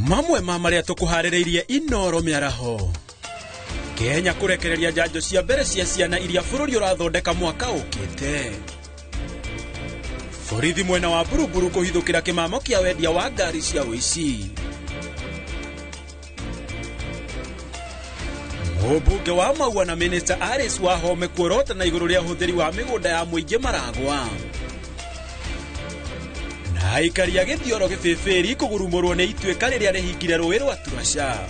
Mamwe ma marĩa tũkũharĩrĩirie Inoro mĩaraho. Kenya kũrekereria njanjo cia mbere cia ciana iria bũrũri ũrathondeka mwaka ũkĩte. Borithi mwena wa Buruburu kũhithũkĩra kĩmamo kĩa wendia wa ngari cia ũici. Mũmbunge wa Maua na Minister Alice Wahome kuorota na igũrũ rĩa ũhũthĩri wa mĩgũnda ya mũingĩ Maragwa. Na aikari a gĩthioro gĩbĩbĩri kũgurumũrwo nĩ ituĩka rĩrĩa rĩhingire rũĩ rwa Turasha.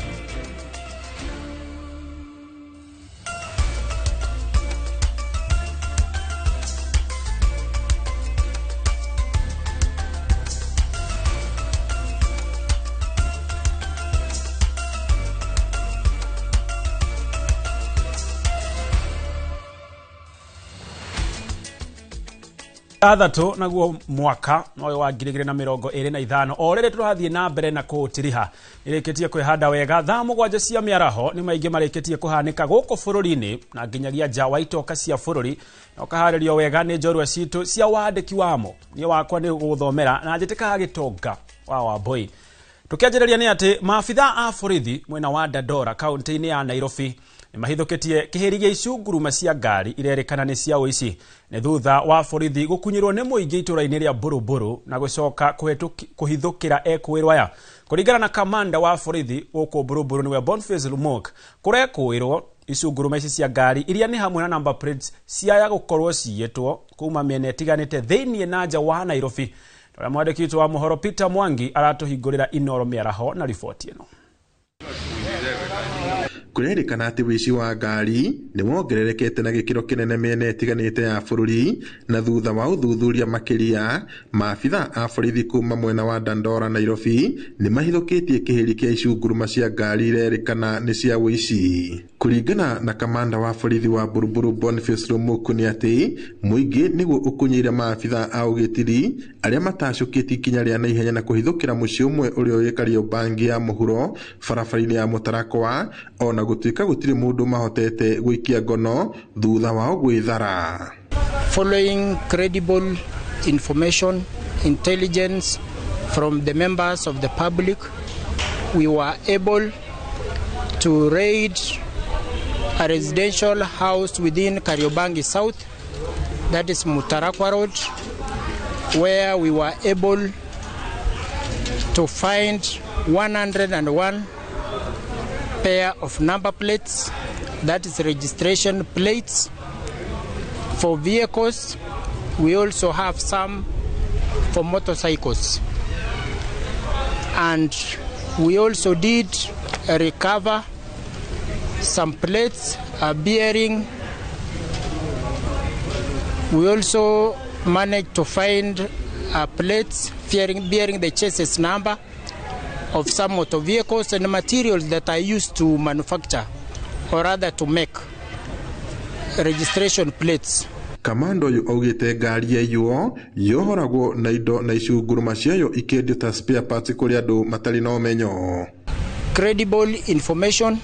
Ithathatũ naguo mwaka ũyũ wa 2025 o rĩrĩ tũrathiĩ na mbere na kũũtiriha nĩrĩkĩtie kwĩhanda wega thaa 7 cia mĩaraho nĩ maingĩ marĩkĩtie kũhanĩka gũkũ bũrũri-inĩ na nginyagia nja wa itoka cia bũrũri na ũkaharĩrio wega nĩ njorua citũ cia wandĩki wamo. Niĩ wakwa nĩ gũthomera na njĩtĩkaga gĩtonga wa Wambui. Tũkĩanjĩrĩria nĩ atĩ maabitha a borithi mwena wa Dandora kaunti-inĩ ya Nairobi nĩ mahithũkĩtie kĩhĩri gĩa icunguruma cia ngari irerĩkana nĩ cia ũici. Nĩ thutha wa borithi gũkunyĩrwo nĩ mũingĩ itũra-inĩ rĩa Buruburu na gũcoka kũhithũkĩra ekũĩrwo aya. Kũringana na kamanda wa borithi gũkũ Buruburu nĩwe Boniface Lumok, kũrekũĩrwo icunguruma ici cia ngari iria nĩ hamwe na number plates ciaya gũkorwo ciyĩtwo kuma mĩena ĩtiganĩte thĩiniĩ na nja wa Nairobi. Ũrĩa mwandĩki witũ wa mohoro Peter Mwangi aratũhingũrĩra Inoro mĩaraho na riboti ĩno. Kũrerĩkana atĩ ũici wa ngari nĩ wongererekete na gĩkĩro kĩnene mĩena ĩtiganĩte ya bũrũri, na thutha wa ũthuthuria makĩria maabitha a borithi kuma mwena wa Dandora Nairobi nĩ mahithũkĩtie kĩhĩri kĩa icunguruma cia ngari irerĩkana nĩ cia ũici. Kũringana na kamanda wa borithi wa Buruburu Boniface Lumuku nĩ atĩ mũingĩ nĩguo ũkunyĩire maabitha a ũgitĩri arĩa matacũkĩtie ikinya rĩa naihenya na kũhithũkĩra mũciĩ ũmwe ũrĩa wĩ Kariobangi ya mũhuro barabara-inĩ ya Mũtarakwa, ona gũtuĩka gũtirĩ mũndũ mahotete gũikia ngono thutha wao gwĩthara. Following credible information, intelligence from the members of the public, we were able to raid a residential house within Kariobangi South, that is Mutarakwa Road, where we were able to find 101 pair of number plates, that is registration plates for vehicles. We also have some for motorcycles. And we also did recover some plates bearing. We also managed to find plates bearing the chassis number of some motor vehicles and materials that are used to manufacture, or rather to make, registration plates. Kamando ũyũ augĩte ngari yaiywo yohoragwo na indo na icunguruma ciayo ikĩendio ta spare parts kũrĩ andũ matarĩ na ũmenyo. Credible information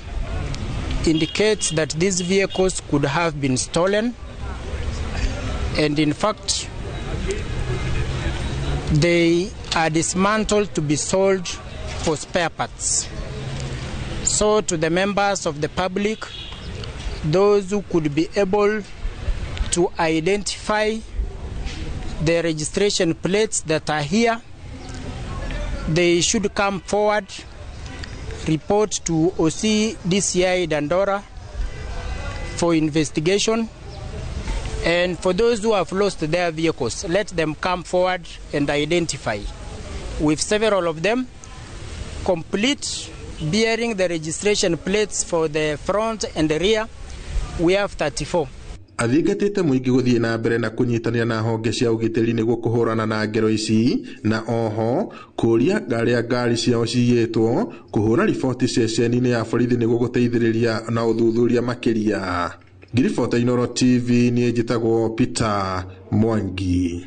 indicates that these vehicles could have been stolen, and in fact they are dismantled to be sold for spare parts. So to the members of the public, those who could be able to identify the registration plates that are here, they should come forward, report to OC DCI Dandora for investigation. And for those who have lost their vehicles, let them come forward and identify. With several of them complete, bearing the registration plates for the front and the rear, we have 34. Athingatĩte mũingĩ gũthiĩ na mbere na kũnyitanĩra na honge cia ũgitĩri nĩguo kũhũrana na ngero ici, na oho kũria arĩa ngari ciao ciyĩtwo kũhũra riboti ceceni-inĩ ya borithi nĩguo gũteithĩrĩria na ũthuthuria makĩria. Ngiribota Inoro TV, niĩ njĩtagwo Peter Mwangi.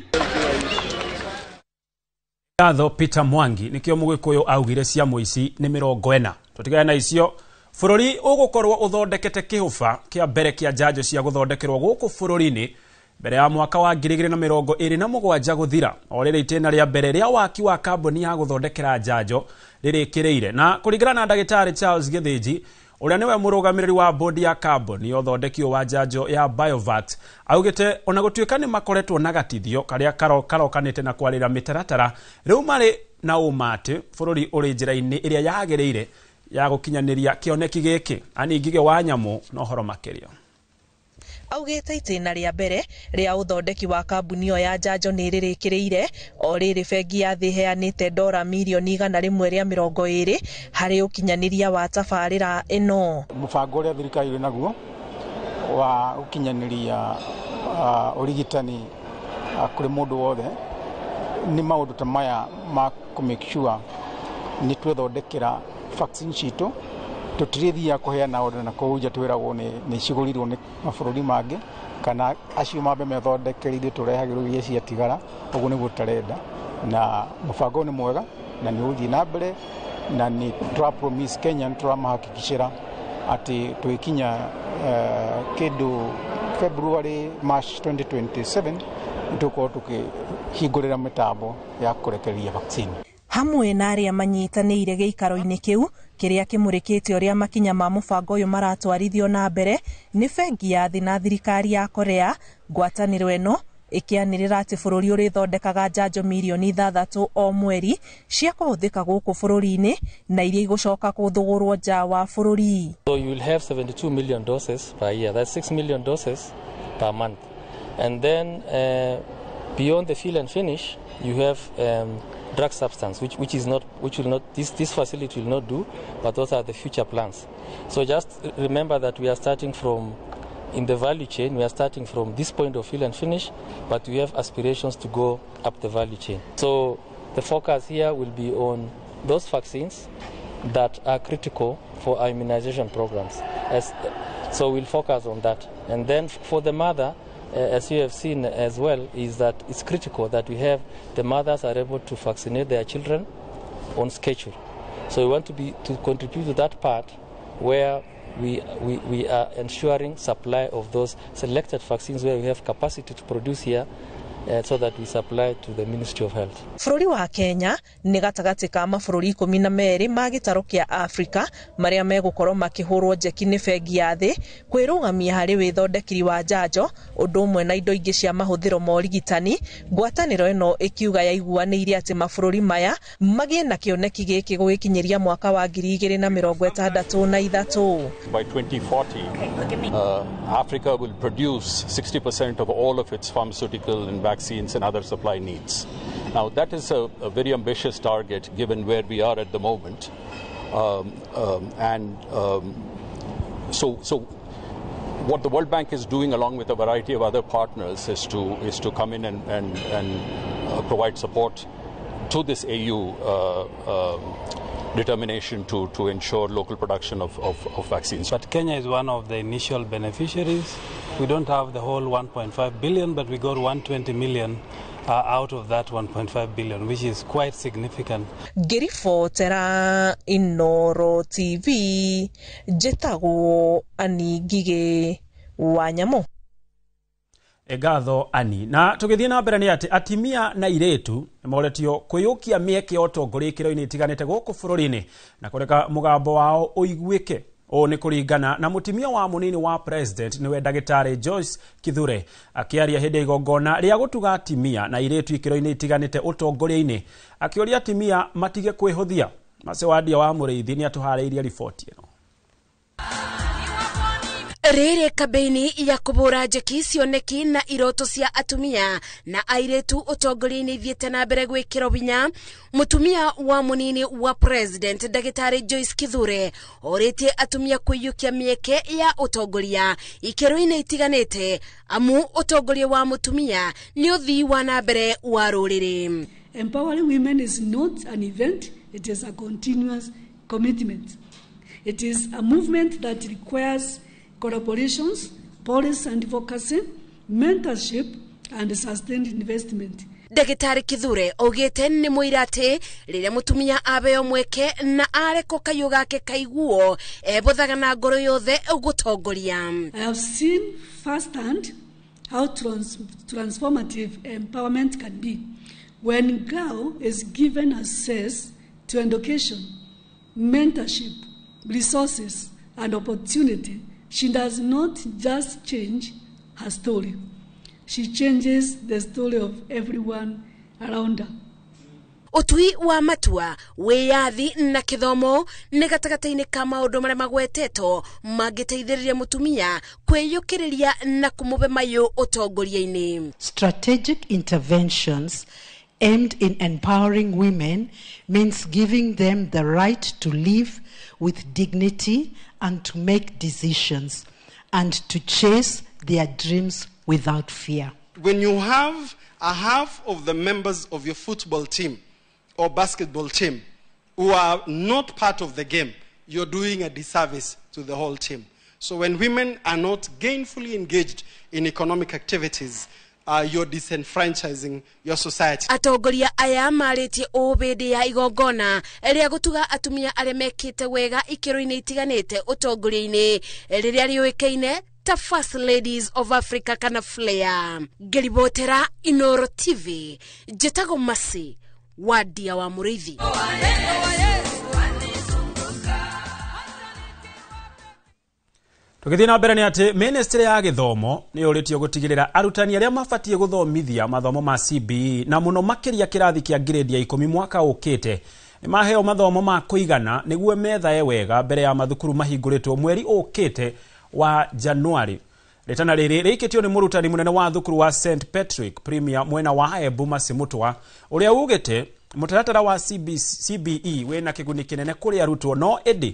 Ngatho Peter Mwangi. Nĩkĩo mũgĩkũyũ augire cia mũici nĩ 40. Tũtigane na icio. Bũrũri ũgũkorwo ũthondekete kĩhũba kĩa mbere kĩa njanjo cia gũthondekerwo gũkũ bũrũri-inĩ Mbere ya mwaka wa 2027 gũthira o rĩrĩ itĩna rĩa mbere rĩa waki wa kambuni ya gũthondekera njanjo rĩrĩkĩrĩire. Na kũringana na ndagĩtarĩ Charles Gĩthĩnji ũrĩa nĩwe mũrũgamĩrĩri wa bodi ya kambuni ya ũthondeki wa njanjo ya Biovax, augĩte ona gũtuĩka nĩ makoretwo na gatithio karĩa karokanĩte na kwarĩra mĩtaratara, rĩu marĩ na ũma atĩ bũrũri ũrĩ njĩra-inĩ ĩrĩa yagĩrĩire ya gũkinyanĩria kĩoneki gĩkĩ. Ani Ngige wa Nyamũ na ũhoro makĩria. Augĩte itĩna rĩa mbere rĩa ũthondeki wa kambuni ĩyo ya njanjo nĩ rĩrĩkĩrĩire o rĩrĩ bengi ya thĩ ĩheanĩte dora mirioni 120 harĩ ũkinyanĩria wa tabarĩra ĩno. Mũbango ũrĩa thirikari ĩrĩ naguo wa gũkinyanĩria ũrigitani kũrĩ mũndũ wothe nĩ maũndũ ta maya ma kũ make sure nĩ twethondekera vaccine citũ. Tũtirĩthiaga kũheana order na kũu nja twĩragwo nĩ cigũrirwo nĩ mabũrũri mangĩ kana acio mambe methondekere ithuĩ tũrehagĩrwo iria ciatigara. Ũguo nĩguo tũtarenda, na mũbango nĩ mwega na nĩ ũgũthiĩ na mbere, na nĩ tũra promise Kenya, nĩ tũramahakikicĩra atĩ twĩkinya kĩndũ February March 2027 nĩ tũgũkorwo tũkĩhingũrĩra mĩtambo ya kũrekereria vaccine. Hamwe na arĩa manyitanĩire gĩikaro-inĩ kĩu kĩrĩa kĩmũrĩkĩte ũrĩa makinya ma mũbango ũyũ maratwarithio na mbere nĩ bengi ya thĩ na thirikari ya Korea. Ngwatanĩro ĩno ĩkĩanĩrĩra atĩ bũrũri ũrĩthondekaga njanjo mirioni 6 o mweri cia kũhũthĩka gũkũ bũrũri-inĩ na iria igũcoka gũthũgũrwo nja wa bũrũri. So you will have 72 million doses per year. That's 6 million doses per month. And then beyond the fill and finish, you have drug substance, which is not, which will not, this facility will not do, but those are the future plans. So just remember that we are starting from, in the value chain, we are starting from this point of fill and finish, but we have aspirations to go up the value chain. So the focus here will be on those vaccines that are critical for our immunization programs. So we'll focus on that. And then for the mother, as you have seen as well, is that it's critical that we have the mothers are able to vaccinate their children on schedule. So we want to contribute to that part where we are ensuring supply of those selected vaccines where we have capacity to produce here, so that we supply to the Ministry of Health. Bũrũri wa Kenya nĩ gatagatĩ ka mabũrũri 12 ma gĩtarũ kĩa Afrika marĩa megũkorwo makĩhũrwo njeki nĩ bengi ya thĩ kwĩrũgamia harĩ wĩthondekeri wa njanjo ũndũ ũmwe na indo ingĩ cia mahũthĩro ma ũrigitani. Ngwatanĩro ĩno ĩkiuga yaiguanĩire atĩ mabũrũri maya magĩe na kĩoneki gĩkĩ gũgĩkinyĩria mwaka wa 2063. By 2040, Africa will produce 60% of all of its pharmaceutical and vaccines and other supply needs. Now, that is a very ambitious target given where we are at the moment. So what the World Bank is doing along with a variety of other partners is to come in and provide support to this AU determination to ensure local production of vaccines. But Kenya is one of the initial beneficiaries. We don't have the whole 1.5 billion, but we got 120 million out of that 1.5 billion, which is quite significant. Ngĩribotera Inoro TV, njĩtagwo Ani Ngigĩ wa Nyamũ. Ngatho Ani. Na tũgĩthiĩ na mbere nĩ atĩ atimia na irĩtu nĩmoretio kwĩyũkia mĩeke ya ũtongoria ikĩro-inĩ itiganĩte gũkũ bũrũri-inĩ na kũreka mũgambo wao ũiguĩke. Ũũ nĩ kũringana na mũtumia wa mũnini wa president nĩwe ndagĩtarĩ Joyce Kithure akĩaria hĩndĩ ya igongona rĩa gũtuga atimia na irĩtu ikĩro-inĩ itiganĩte ũtongoria-inĩ, akĩũria atimia matige kwĩhũthia. Macewandia wa Mũrĩithi nĩ atũharĩirie riboti ĩno. Rĩrĩ kambeini ya kũbũra njeki cioneki na iroto cia atumia na airĩtu ũtongoria-inĩ ithiĩte na mbere gwĩkĩrwo hinya. Mũtumia wa mũnini wa president ndagĩtarĩ Joyce Kithure orĩtie atumia kũiyũkia mĩeke ya ũtongoria ikĩro-inĩ itiganĩte, amu ũtongoria wa mũtumia nĩ ũthii wa na mbere wa rũrĩrĩ. Empowering women is not an event, it is a continuous commitment. It is a movement that requires collaborations, policy and advocacy, mentorship, and sustained investment. Ndagĩtarĩ Kithure augĩte nĩ mũira atĩ rĩrĩa mũtumia abeo mweke na arekwo kayũ gake kaiguo ebothaga na ngoro yothe gũtongoria. I have seen firsthand how transformative empowerment can be. When girl is given access to education, mentorship, resources, and opportunity, she does not just change her story. She changes the story of everyone around her. Utui wa matua wiyathi na kithomo ni gatagataini ka maundu maria magwetetwo mangiteithiriria mutumia kwiyukiriria na kumube mayu utongoria-ini. Strategic interventions aimed in empowering women means giving them the right to live with dignity and to make decisions and to chase their dreams without fear. When you have a half of the members of your football team or basketball team who are not part of the game, you're doing a disservice to the whole team. So when women are not gainfully engaged in economic activities, you're disenfranchising your society. Atongoria aya marĩtie ũũ hĩndĩ ya igongona rĩa gũtuga atumia arĩa mekĩte wega ikĩro-inĩ itiganĩte ũtongoria-inĩ rĩrĩa rĩũĩkaine ta First Ladies of Africa kana FLAIR. Ngĩribotera Inoro TV, njĩtagwo Mercy Wadia wa Mũrĩithi. Tũgĩthiĩ na mbere nĩ atĩ ministry ya gĩthomo nĩ yũrĩtio gũtigĩrĩra arutani arĩa mabatiĩ gũthomithia mathomo ma CBE na mũno makĩria kĩrathi kĩa grade ya 10 mwaka ũkĩte nĩ maheo mathomo ma kũigana nĩguo methae wega mbere ya mathukuru mahingũrĩtwo mweri ũkĩte wa Januari. Rĩtana rĩrĩ rĩikĩtio nĩ mũrutani mũnene wa thukuru wa St Patrick Premier mwena wa Embu Mercy Mutua ũrĩa ugĩte mũtaratara wa CBE wĩna kĩguni kĩnene kũrĩ arutwo no ĩndĩ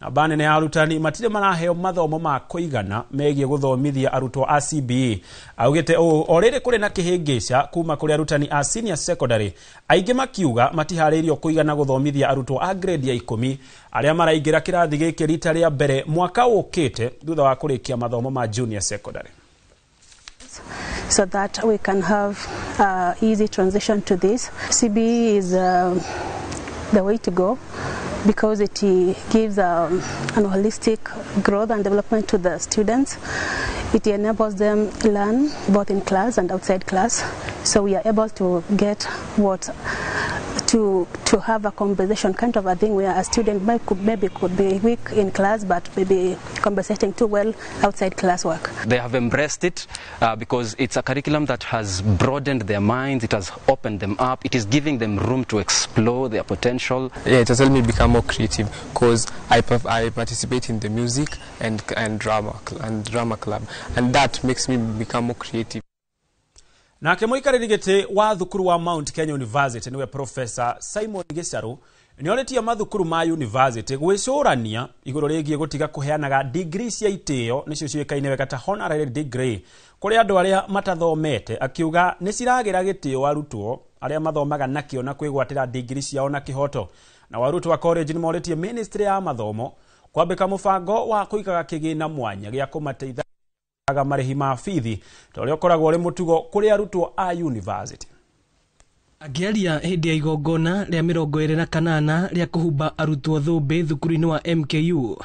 namba nene ya arutani matirĩ maraheo mathomo ma kũigana megiĩ gũthomithia arutwo a CBE. Augĩte ũũ o rĩrĩ kũrĩ na kĩhĩngĩca kuma kũrĩ arutani a senior secondary aingĩ makiuga matiharĩirio kũigana gũthomithia arutwo a grade ya 10 arĩa maraingĩra kĩrathi gĩkĩ rita rĩa mbere mwaka ũkĩte thutha wa kũrĩkia mathomo ma junior secondary. So that we can have easy transition to this. CBE is the way to go because it gives an holistic growth and development to the students. It enables them learn both in class and outside class. So we are able to get what to have a conversation kind of a thing where a student maybe could be weak in class but maybe compensating too well outside classwork. They have embraced it because it's a curriculum that has broadened their minds, it has opened them up, it is giving them room to explore their potential. Yeah, it has helped me become more creative because I participate in the music and drama club, and that makes me become more creative. Nake mũikarĩri gĩtĩ wa thukuru wa Mount Kenya University niwe Professor Simon Gicharu nĩorĩtie mathukuru ma university gwĩcũrania igũrũ rĩgiĩ gũtiga kũheanaga degree cia itĩo nĩcio ciũĩkaine wega ta honorary degree kũrĩ andũ arĩa matathomete, akiuga nĩ ciragĩra gĩtĩo arutwo arĩa mathomaga nakĩo na kwĩgwatĩra degree ciao na kĩhoto. Na arutwo a college nĩmorĩtie ministry ya mathomo kwambĩka mũbango wa kũigaga kĩgĩna mwanya gĩa kũmateitha marĩhi ma bithi ta ũrĩa ũkoragwo ũrĩ mũtugo kũrĩ arutwo a university. Akĩaria hĩndĩ ya igongona rĩa 28 rĩa kũhumba arutwo thũmbĩ thukuru-inĩ wa MKU,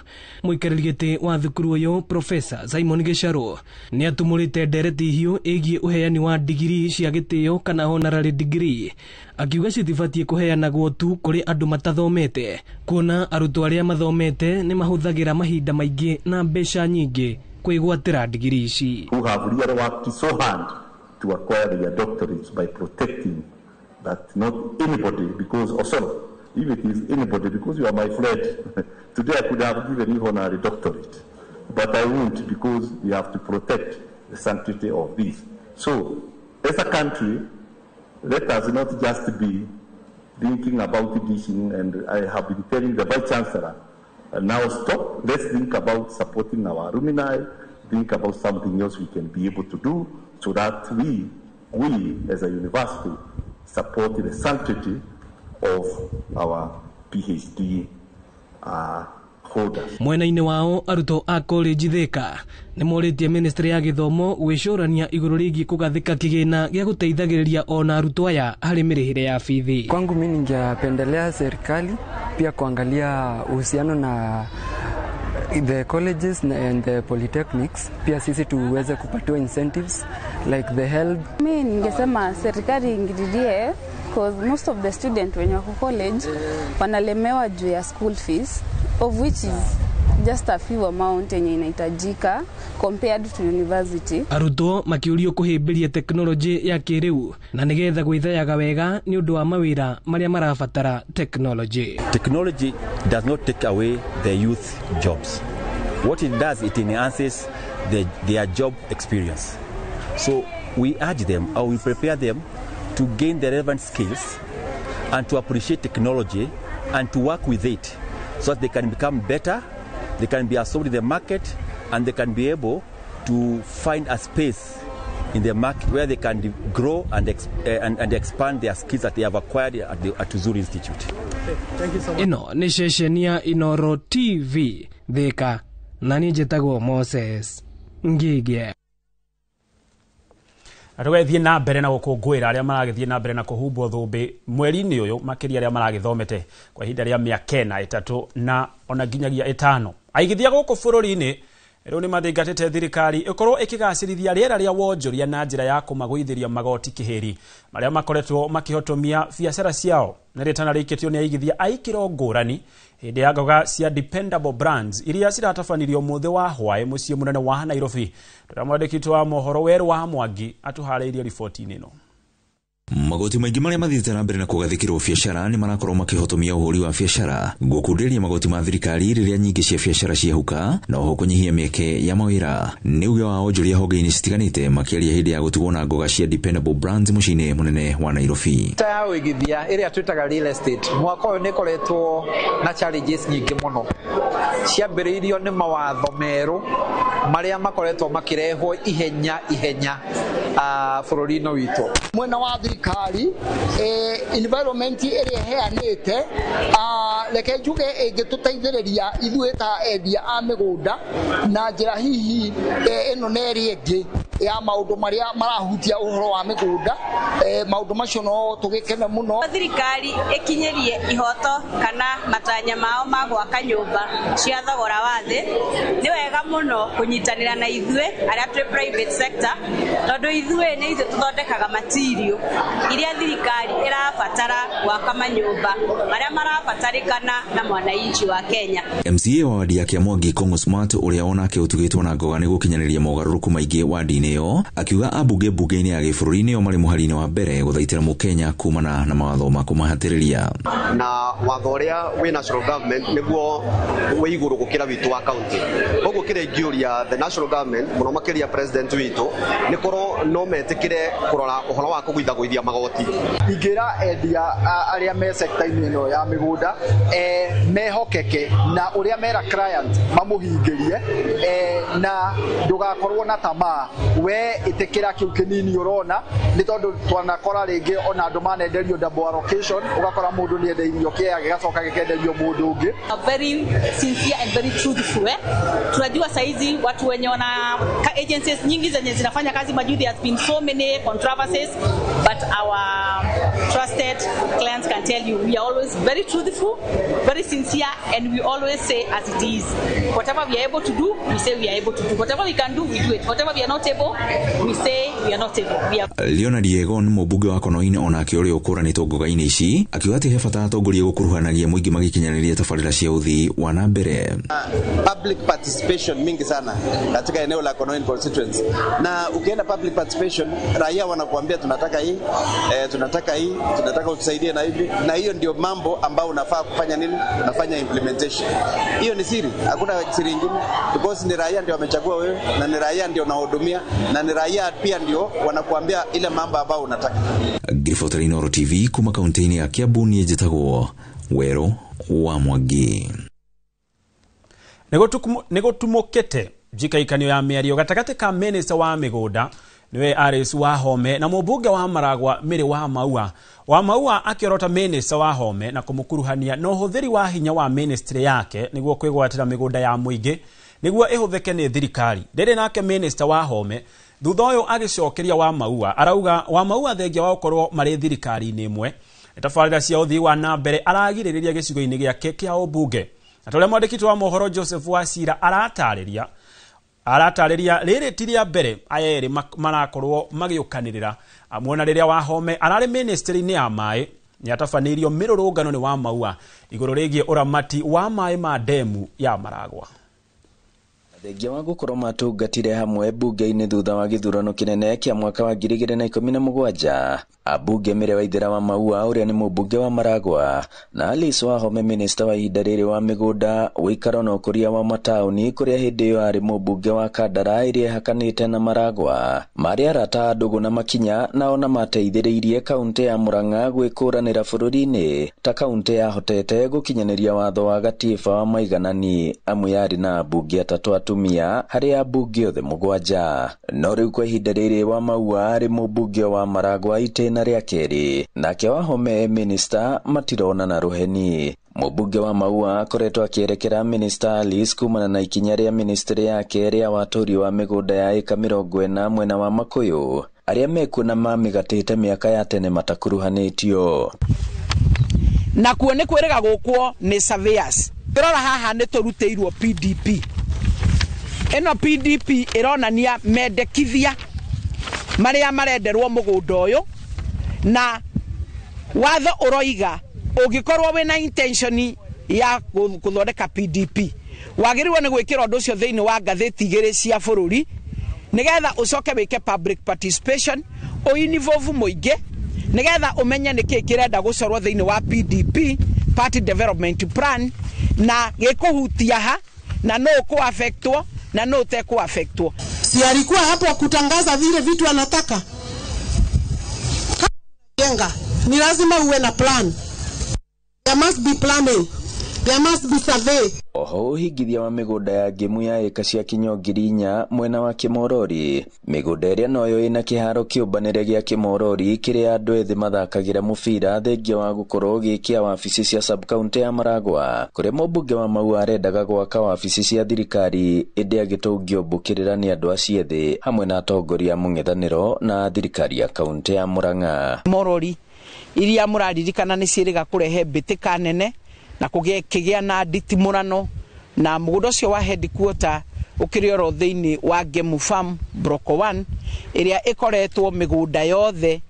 mũikarĩri gĩtĩ wa thukuru ũyũ Professor Simon Gicharu nĩ atumũrĩte ndereti hiũ ĩgiĩ ũheani wa digiri cia gĩtĩo kana honorary degree, akiuga citibatiĩ kũheanagwo tu kũrĩ andũ matathomete, kuona arutwo arĩa mathomete nĩ mahũthagĩra mahinda maingĩ na mbeca nyingĩ kwĩgwatĩra digiri ici. Who have really worked so hard to acquire their doctorates by protecting that not anybody, because also if it is anybody, because you are my friend, today I could have given you honorary doctorate, but I won't, because we have to protect the sanctity of this. So as a country, let us not just be thinking about teaching, and I have been telling the Vice Chancellor, now stop, let's think about supporting our alumni, think about something else we can be able to do so that we as a university support the sanctity of our PhD holders. Mwena-inĩ wao arutwo a college Thika nĩ morĩtie ministry ya gĩthomo gwĩcũrania igũrũ rĩgiĩ kũgathĩka kĩgĩna gĩa gũteithagĩrĩria ona arutwo aya harĩ mĩrĩhĩre ya bithi. Kwangu mimi ningependelea serikali pia kuangalia uhusiano na The colleges and the polytechnics pia sisi tuweze kupatiwa incentives like the help. Mi ningesema serikali ingililie, cause most of the student wenye wako college wanalemewa juu ya school fees, of which is just a few amount yenye inahitajika compared to university. Arutwo makiurio kuhimbiria teknolojĩ ya kĩrĩu na nĩgetha gwĩtheaga wega nĩ ũndũ wa mawĩra marĩa marabatara teknolojĩ. Technology does not take away the youth jobs. What it does, it enhances their job experience. So we urge them, or we prepare them to gain the relevant skills and to appreciate technology and to work with it so that they can become better, they can be absorbed in the market, and they can be able to find a space in the market where they can grow and expand their skills that they have acquired at the Uzuri Institute. Thank you so much. Ino ni ceceni ya Inoro TV Thika, na niĩ njĩtagwo Moses Ngige. Tũgĩthiĩ na mbere na gũkũngũĩra arĩa maragĩthiĩ na mbere na kũhumbwo thũmbĩ mweri-inĩ ũyũ, makĩria arĩa maragĩthomete kwa ihinda rĩa mĩaka 4, 3 na ona nginyagia 5. Aigithia gũkũ bũrũri-inĩ rĩu nĩ mathingatĩte thirikari ĩkorwo ĩkĩgacĩrithia rĩera rĩa wonjoria na njĩra ya kũmagũithĩria magoti kĩhĩri marĩa makoretwo makĩhotomia biacara ciao. Nĩ rĩtana rĩikĩtio nĩ aigithia a ikĩro ngũrani hĩndĩ ya ngoga cia Dependable Brands iria ciratabanirio mũthĩ wa hwaĩ mũciĩ mũnene wa Nairobi. Tũrĩa mwandĩki wa mohoro Werũ wa Mwangi atũharĩirie riboti-inĩ ĩno. Magoti maingĩ marĩa mathiĩte na mbere na kũgathĩkĩrwo biacara nĩ marakorwo makĩhotomia ũhũri wa biacara, gũkunderia magoti ma thirikari rĩrĩa nyingĩ cia biacara ciahuka, na oho kũnyihia mĩeke ya mawĩra. Nĩ uge wa onjoria honge-inĩ citiganĩte makĩaria hĩndĩ ya gũtigwo na ngoga cia Dependable Brands mũciĩ-inĩ mũnene wa Nairobi. Ta ya ũigithia ĩrĩa twĩtaga real estate, mwaka ũyũ nĩ ĩkoretwo na challenges nyingĩ mũno. Ciambĩrĩirio nĩ mawatho merũ marĩa makoretwo makĩrehwo ihenya ihenya bũrũri-inĩ witũ. Mwena wa thirikari environment ĩrĩa ĩheanĩte, reke njuge ĩngĩtũteithĩrĩria ithuĩ ta endia a mĩgũnda na njĩra hihi ĩno na ĩrĩa ĩngĩ ya maũndũ marĩa marahutia ũhoro wa mĩgũnda, maũndũ macio no tũgĩkene mũno. Thirikari ĩkinyĩrie ihoto kana matanya mao ma gwaka nyũmba cia thogora wa thĩ. Nĩ wega mũno kũnyitanĩra na ithuĩ arĩa twĩ private sector, tondũ ithuĩ nĩ ithuĩ tũthondekaga material iria thirikari ĩrabatara gwaka manyũmba marĩa marabatarĩkana na mwananchi wa Kenya. MCA wa wadi ya Kĩamwangi Kongo Smart ũrĩa onake ũtugĩtwo na ngoga nĩ gũkinyanĩria mogarũrũku maingĩ wadi-inĩ ĩyo, akiuga ambunge mbunge-inĩ ya gĩbũrũri nĩo marĩ mũhari-inĩ wa mbere gũthaitĩra mũkenya kumana na mawatho ma kũmahatĩrĩria. Na watho ũrĩa wĩ national government nĩguo wĩ igũrũ gũkĩra witũ wa county, koguo kĩrĩa ingĩũria the national government mũno makĩria president witũ nĩ korwo no metĩkĩre kũrora ũhoro wa kũgũithagũithia magoti. Ingĩra endia arĩa me sector-inĩ ĩno ya mĩgũnda mehokeke na ũrĩa mera client mamũhingĩrie, na ndũgakorwo na tamaa, we ĩtĩkĩra kĩu kĩnini ũrona, nĩ tondũ twanakora rĩngĩ ona andũ manenderio double allocation, ũgakora mũndũ nĩ endeirio kĩea gĩgacoka gĩkenderio mũndũ ũngĩ. Very sincere and very truthful. Tunajua saizi watu wenye wana agencies nyingi zenye zinafanya kazi majuzi, there has been so many controversies, but our trusted clients can tell you we are always very truthful, very sincere, and we always say as it is. Whatever we are able to do, we say we are able to do. Whatever we can do, we do it. Whatever we are not able, we say we are not able. We are... Leonard Yegon mũmbunge wa Konoine onake ũrĩa ũkũranĩtwo ngoga-inĩ ici akiuga atĩ he bata atongoria gũkuruhanagia mũingĩ magĩkinyanĩria tabarĩra cia ũthii wa na mbere. Public participation mingi sana katika eneo la Konoine constituency, na ukienda public participation raia wanakuambia tunataka hii, tunataka hii, tunataka utusaidie na hivi, na hiyo ndio mambo ambayo unafaa kufanya nini, unafanya implementation. Hiyo ni siri, hakuna siri nyingine, because ni raia ndio wamechagua wewe, na ni raia ndio unahudumia, na ni raia pia ndio wanakuambia ile mambo ambayo unataka. Ngiribotera Inoro TV kuma kaunti-inĩ ya Kiambu, niĩ njĩtagwo Werũ wa Mwangi. Nĩgũtumũkĩte njikaikanio ya mĩario gatagatĩ ka minista wa mĩgũnda niwe Aris Wahome na mũmbunge wa Maragwa Mary Wamaua. Wamaua akĩorota minista Wahome na kũmũkuruhania na ũhũthĩri wa hinya wa ministry yake nĩguo kwĩgwatĩra mĩgũnda ya mũingĩ nĩguo ĩhũthĩke nĩ thirikari. Rĩrĩ nake minista Wahome thutha ũyũ agĩcokeria Wamaua arauga Wamaua thengia wa gũkorwo marĩ thirikari-inĩ ĩmwe tabarĩra cia ũthii wa na mbere aragirĩrĩria gĩcigo-inĩ gĩake kĩa ũmbunge. Na ta ũrĩa mwandĩki wa mohoro Joseph Wacira aratarĩria rĩrĩ ti rĩa mbere aya erĩ marakorwo magĩũkanĩrĩra. Muona rĩrĩa Wahome ararĩ ministry-inĩ ya maĩ nĩatabanĩirio mĩrũrũngano nĩ wa Maua igũrũ rĩgiĩ ũramati wa maĩ ma demu ya Maragwa. Thengia wa gũkorwo matungatire hamwe mbunge-inĩ thutha wa gĩthurano kĩnene kĩa mwaka wa 2017, ambunge Mary Waithera wa Maua ũrĩa nĩ mũmbunge wa Maragwa na Alice Wahome minista wa ihinda rĩrĩ wa mĩgũnda, ũikaro na ũkũria wa mataũni kũrĩa hĩndĩ ĩyo arĩ mũmbunge wa Kandara ĩrĩa ĩhakanĩte na Maragwa, marĩ arata a ndũgũ na makinya na ona mateithĩrĩirie kaũntĩ ya Murang'a gwĩkũranĩra bũrũri-inĩ ta kaũntĩ yahotete gũkinyanĩria watho wa gatiba wa maiganani amu yarĩ na ambunge atatũ atumia harĩ ambunge othe 7. No rĩu kwa ihinda rĩrĩ wa Maua arĩ mũmbunge wa Maragwa itĩna rĩa kerĩ, nake Wahome minista matironana rũheni. Mũmbunge wa Maua akoretwo akĩerekera minista Alice kumana na ikinya rĩa ministry yake rĩa watũri wa mĩgũnda ya ĩka 40 mwena wa Makuyu arĩa mekuo na mamĩgatĩte mĩaka ya tene matakuruhanĩtio. Nakuo nĩ kwĩrĩga gũkwo nĩ surveyors. Tũrora haha nĩ tũrutĩirwo PDP. Ĩno PDP ĩronania mendekithia marĩa marenderwo mũgũnda ũyũ, na watho ũroiga ũngĩkorwo wĩna intention ya gũthondeka PDP wagĩrĩirwo nĩ gwĩkĩra ũndũ ũcio thĩinĩ wa ngathĩti 2 cia bũrũri nĩgetha ũcoke wĩke public participation ũinvolve mũingĩ nĩgetha ũmenye nĩkĩĩ kĩrenda gũcorwo thĩinĩ wa PDP, Party Development Plan, na gĩkũhutia ha na no kũaffectwo na no ũtekũaffectwo. Si alikuwa hapo kutangaza vile vitu anataka. Jenga, ni lazima uwe na plan. There must be planning. There must be survey. Oho ũhingithia wa mĩgũnda ya ngĩmu ya ĩka cia kinyũ 4,000 mwena wa Kĩmorori, mĩgũnda ĩrĩa noyo ĩna kĩharo kĩũmbanĩre gĩa Kĩmorori kĩrĩa andũ ethĩ mathakagĩra mũbira thengia wa gũkorwo gĩkĩa wabici cia sub-county ya Maragwa kũrĩa mũmbunge wa Maua arendaga gwaka wabici cia thirikari ĩndĩ agĩtũngio mbũkĩrĩra nĩ andũ acio ethĩ hamwe na atongoria a mũng'ethanĩro na thirikari ya kaũntĩ ya Murang'a. Morori iria mũraririkana nĩ ciĩrĩga kũrehe mbĩtĩka nene na kũgĩa na nditimũrano, na mũgũnda ũcio wa headquarter ũkĩrĩ oro thĩinĩ wa Ngemu Farm Block 1 ĩrĩa ĩkoretwo mĩgũnda yothe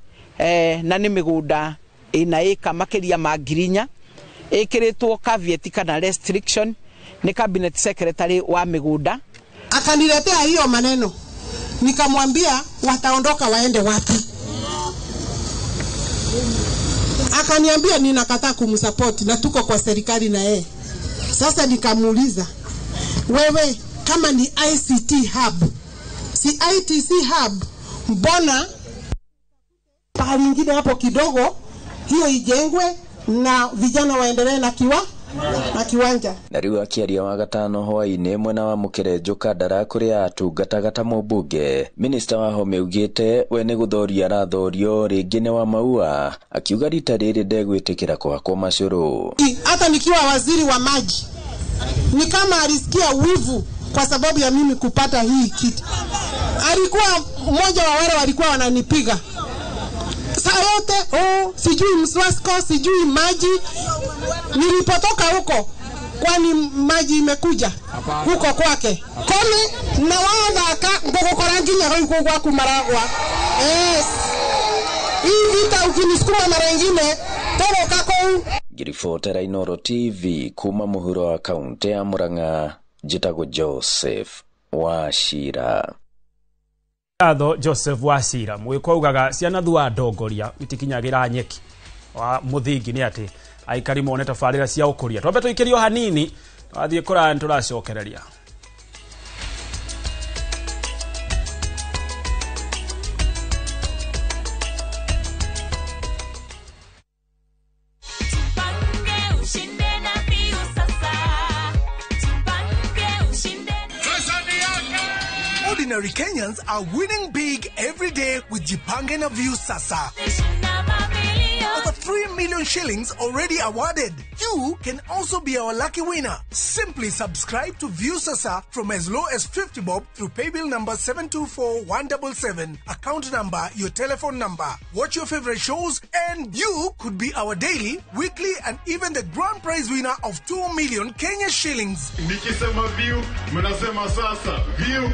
na nĩ mĩgũnda ĩna ĩka makĩria ma 4,000 ĩkĩrĩtwo caveat kana restriction nĩ cabinet secretary wa mĩgũnda. Akaniletea hiyo maneno, nikamwambia wataondoka waende wapi? Akaniambia ninakataa kumsupport na tuko kwa serikali na yeye. Sasa nikamuuliza, wewe kama ni ICT hub, si ITC hub, mbona pahali nyingine hapo kidogo hiyo ijengwe na vijana waendelee na kiwanja. Na rĩu akĩaria wa gatano hwaĩ-inĩ mwena wa Mũkerenjũ Kandara kũrĩa atungataga ta mũmbunge, minista Wahome augĩte we nĩ gũthoria arathorio rĩngĩ nĩ wa Maua, akiuga rita rĩrĩ ndegwĩtĩkĩra kũhakwo macũrũ. Hata nikiwa waziri wa maji ni kama alisikia wivu kwa sababu ya mimi kupata hii kiti. Alikuwa mmoja wa wale walikuwa wananipiga saa yote, oh, sijui mswasko, sijui maji. Nilipotoka huko, kwani maji imekuja huko kwake. Koni na wathaka ngũgũkora nginya gũkũ gwaku Maragwa. Yes. Hii vita ukinisukuma mara nyingine toroka kũu. Ngiribotera Inooro TV kuma mũhuro wa kaũntĩ ya Murang'a, njĩtagwo Joseph Wachira. Ngatho Joseph Wachira. Mwĩkwa ugaga ciana thua ndongoria itikinyagira nyeki wa mũthingi nĩ atĩ aikari mone tabarĩra cia ũkũria. Twambe tũikĩrio hanini twathiĩ kũraya nĩtũracokereria. Ordinary Kenyans are winning big every day with Jipange na Viusasa. Over 3 million million shillings already awarded. You can also be our lucky winner. Simply subscribe to Viusasa from as low as 50 bob through paybill number 724177, account number, your telephone number. Watch your favorite shows and you could be our daily, weekly and even the grand prize winner of 2 million Kenya shillings. Nikisema view, mnasema sasa. View.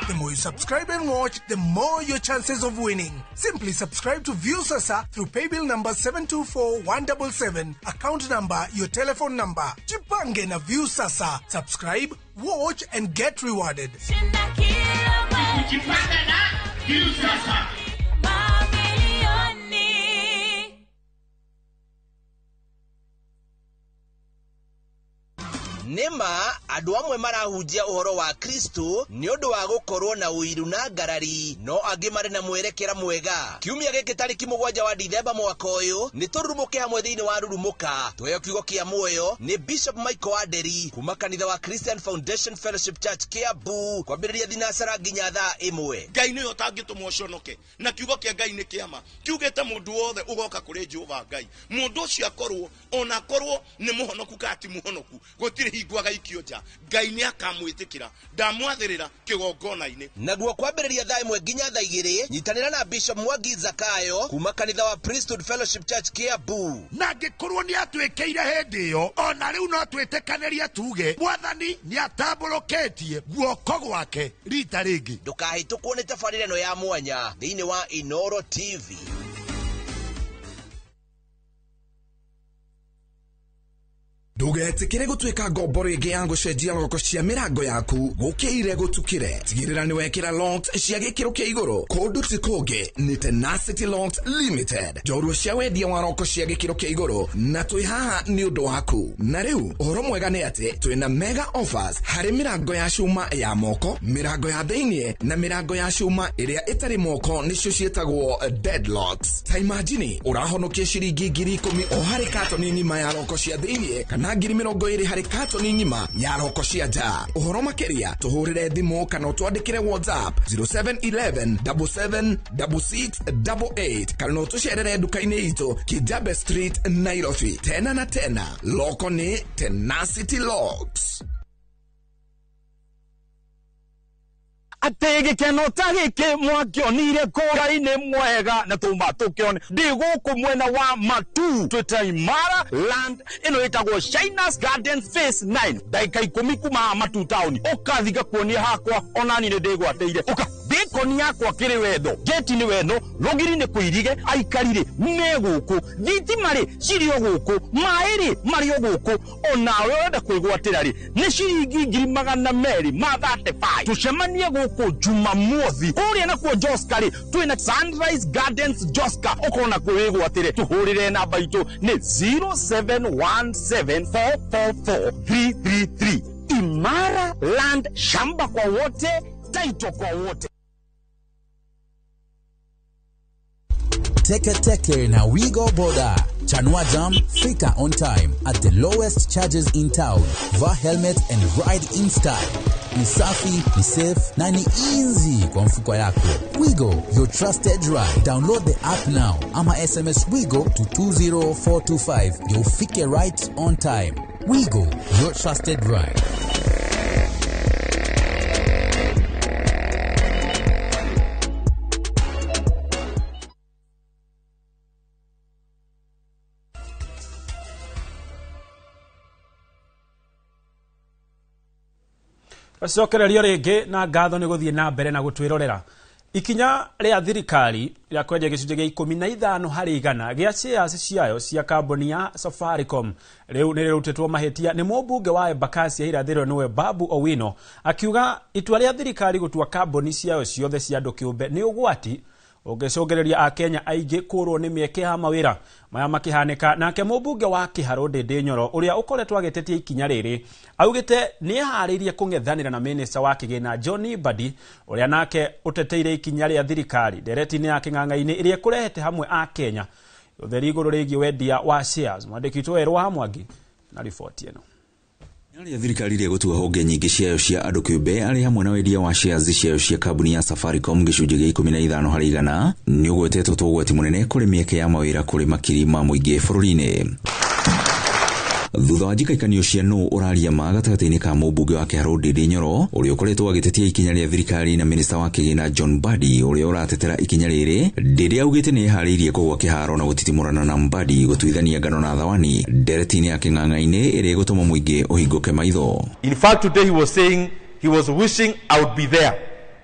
The more you subscribe and watch, the more your chances of winning. Simply subscribe to Viusasa through paybill number 724177, account number, your telephone number. Jipange na Viusasa. Subscribe, watch and get rewarded. Jipange na Viusasa. Nĩma andũ amwe marahunjia ũhoro wa Kristo nĩ ũndũ wa gũkorwo na ũiru na ngarari, no angĩ marĩ na mwerekera mwega. Kiumia gĩkĩ tarĩki 7 wa Dithemba mwaka ũyũ nĩ tũrurumũke hamwe thĩinĩ wa Rurumũka. Tuheo kiugo kĩa muoyo nĩ Bishop Michael Wanderi kuma kanitha wa Christian Foundation Fellowship Church Kiambu, kwambĩrĩria thinacara nginya thaa 1. Ngai nĩwe ũtangĩtũma ũconoke, na kiugo kĩa Ngai nĩ kĩama. Kiugĩte mũndũ wothe ũgoka kũrĩ Jehova Ngai, mũndũ ũcio akorwo ona akorwo nĩ mũhonoku kana ti mũhonoku, gũtirĩ hingo agaikio nja. Ngai nĩ akamwĩtĩkĩra, ndamwathĩrĩra kĩgongona-inĩ. Naguo kwambĩrĩria thaa 1 nginya thaa 2, nyitanĩra na Bishop Mwangi Zakayo kuma kanitha wa Priesthood Fellowship Church Kiambu. Na angĩkorwo nĩ atwĩkĩire hĩndĩ ĩyo, ona rĩu no twĩtĩkanĩrie tuge Mwathani nĩ atambũrũkĩtie guoko gwake rita rĩngĩ. Ndũkahĩtũkwo nĩ tabarĩra ĩno ya mwanya thĩinĩ wa Inoro TV. Ndũgetĩkĩre gũtuĩka ngombo rĩngĩ ya gũcenjia roko cia mĩrango yaku gũkĩire gũtukĩre. Tigĩrĩra nĩ wekĩra locks cia gĩkĩro kĩa igũrũ. Kũndũ ti kũngĩ nĩ Tenacity Locks Limited, njorua cia wendia wa roko cia gĩkĩro kĩa igũrũ, na twĩ haha nĩ ũndũ waku. Na rĩu ũhoro mwega nĩ atĩ twĩna mega offers harĩ mĩrango ya cuma ya moko, mĩrango ya thĩinĩ na mĩrango ya cuma ĩrĩa ĩtarĩ moko, nĩcio ciĩtagwo deadlocks. Ta imagine ũrahonokia ciringi 10,000 o harĩ katoni ng'ima ya roko cia thĩinĩ kana 20,000 harĩ katoni ng'ima ya roko cia nja. Ũhoro makĩria tũhũrĩre thimũ kana ũtwandĩkĩre WhatsApp 0711 776688 kana no tũcerere nduka-inĩ itũ Kijabe Street, Nairobi. Tena na tena, loko nĩ Tenacity Locks. Atĩ gĩkeno ta gĩkĩ mwakĩonire kũra-inĩ mwega na tũma tũkĩone ndĩ gũkũ mwena wa Matu twĩta Imara Land ĩno ĩtagwo Shinas Garden Phase 9 ndagĩka 10 kuma Matu town. Ũkathi ngakuonia hakwa onani nĩ ndĩgwatĩire. Ũka bikoni yakwa kĩrĩ wendo, geti nĩ wendo, rũgiri nĩ kũirige, aikari rĩ me gũkũ, thitima rĩ cirĩ o gũkũ, maĩ rĩ marĩ o gũkũ. Onawe ũrenda kwĩgwatĩra rĩ nĩ ciringi 235,000. Tũcemanie gũkũ Jumamothi kũrĩa nakuo Joska rĩ twĩna Sunrise Gardens Joska, ũkona kwĩgwatĩre. Tũhũrĩre namba itũ nĩ 0717444333. Imara Land, shamba kwa wote, title kwa wote. Teke Teke na Wigo Boda. Chanua Jam, fika on time at the lowest charges in town. Vaa helmet and ride in style. Ni safi, ni safe na ni easy kwa mfuko yako. Wigo, your trusted ride. Download the app now ama SMS Wigo to 20425. You'll fike right on time. Wigo, your trusted ride. Cokererio rĩngĩ na ngatho nĩ gũthiĩ na mbere na gũtwĩrorera. Ikinya rĩa thirikari rĩa kwendia gĩcunjĩ gĩa 15 harĩ igana gĩa shares ciayo cia kambuni ya Safaricom rĩu nĩ rĩrutĩtwo mahĩtia nĩ mũmbunge wa Embakasi ya irathĩro nĩwe Babu Owino, akiuga itua rĩa thirikari gũtua kambuni ciayo ciothe cia andũ kĩũmbe nĩ ũgwati ũngĩcũngĩrĩria Akenya aingĩ kũrwo nĩ mĩeke ya mawĩra. Maya makĩhanĩka nake mũmbunge wa Kĩharũ Ndĩndĩ Nyoro ũrĩa ũkoretwo agĩtetia ikinya rĩrĩ augĩte nĩ eharĩirie kũng'ethanĩra na mĩnĩsta wa kĩgĩna John Mbadi ũrĩa nake ũteteire ikinya rĩa thirikari ndereti-inĩ ya kĩng'ang'a-inĩ ĩrĩa ĩkũrehete hamwe Akenya. Ũtheri igũrũ rĩgiĩ wendia wa shares. Mwandĩki witũ Werũ wa Mwangi na riboti ĩno. Rĩa thirikari rĩa gũtua honge nyingĩ ciayo cia andũ kĩũmbe arĩ hamwe na wendia wa shares ciayo cia kambuni ya Safaricom gĩcunjĩ gĩa 15 harĩ igana nĩ ũgwetetwo ta ũgwati mũnene kũrĩ mĩeke ya mawĩra kũrĩ makiri ma mũingĩ bũrũri-inĩ. Thutha wa njikaikanio cia nũ ũraria ma gatagatĩ-inĩ ka mũmbunge wa Kĩharũ Ndindi Nyoro ũrĩa ũkoretwo agĩtetia ikinya rĩa thirikari na minista wa kĩgĩna John Mbadi ũrĩa ũratetera ikinya rĩrĩ, Ndindi augĩte nĩ eharĩirie kũgwa kĩharo na gũtitimũrana na Mbadi gũtuithania ngano na thawani ndereti-inĩ ya kĩng'ang'a-inĩ ĩrĩa ĩgũtũma mũingĩ ũhingũke maitho. In fact, today he was saying he was wishing I would be there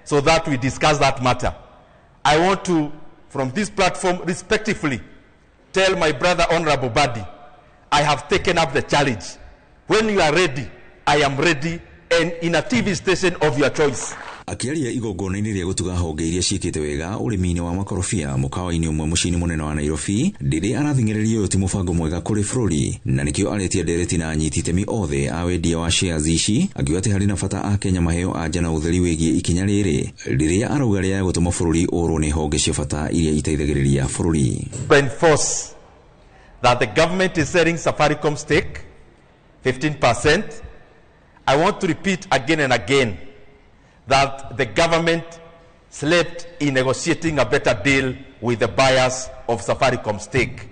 so that we discuss that matter. I want to, from this platform, respectfully tell my brother Honorable Mbadi, I have taken up the challenge. When you are ready, I am ready, and in a TV station of your choice. Akĩaria igongona-inĩ rĩa gũtuga honge iria ciĩkĩte wega ũrĩmi-inĩ wa makorobia mũkawa-inĩ ũmwe mũciĩ-inĩ mũnene wa Nairobi, Ndindi arathing'ĩrĩria ũyũ ti mũbango mwega kũrĩ bũrũri na nĩkĩo aretia ndereti na anyiti itemi othe a wendia wa shares ici, akiuga atĩ harĩ na bata a Kenya maheo anja na ũtheri wĩgiĩ ikinya rĩrĩ rĩrĩa arauga rĩa gũtũma bũrũri ũrwo nĩ honge cia bata iria iteithagĩrĩria bũrũri. Reinforce that the government is selling Safaricom stake, 15%. I want to repeat again and again that the government slept in negotiating a better deal with the buyers of Safaricom stake.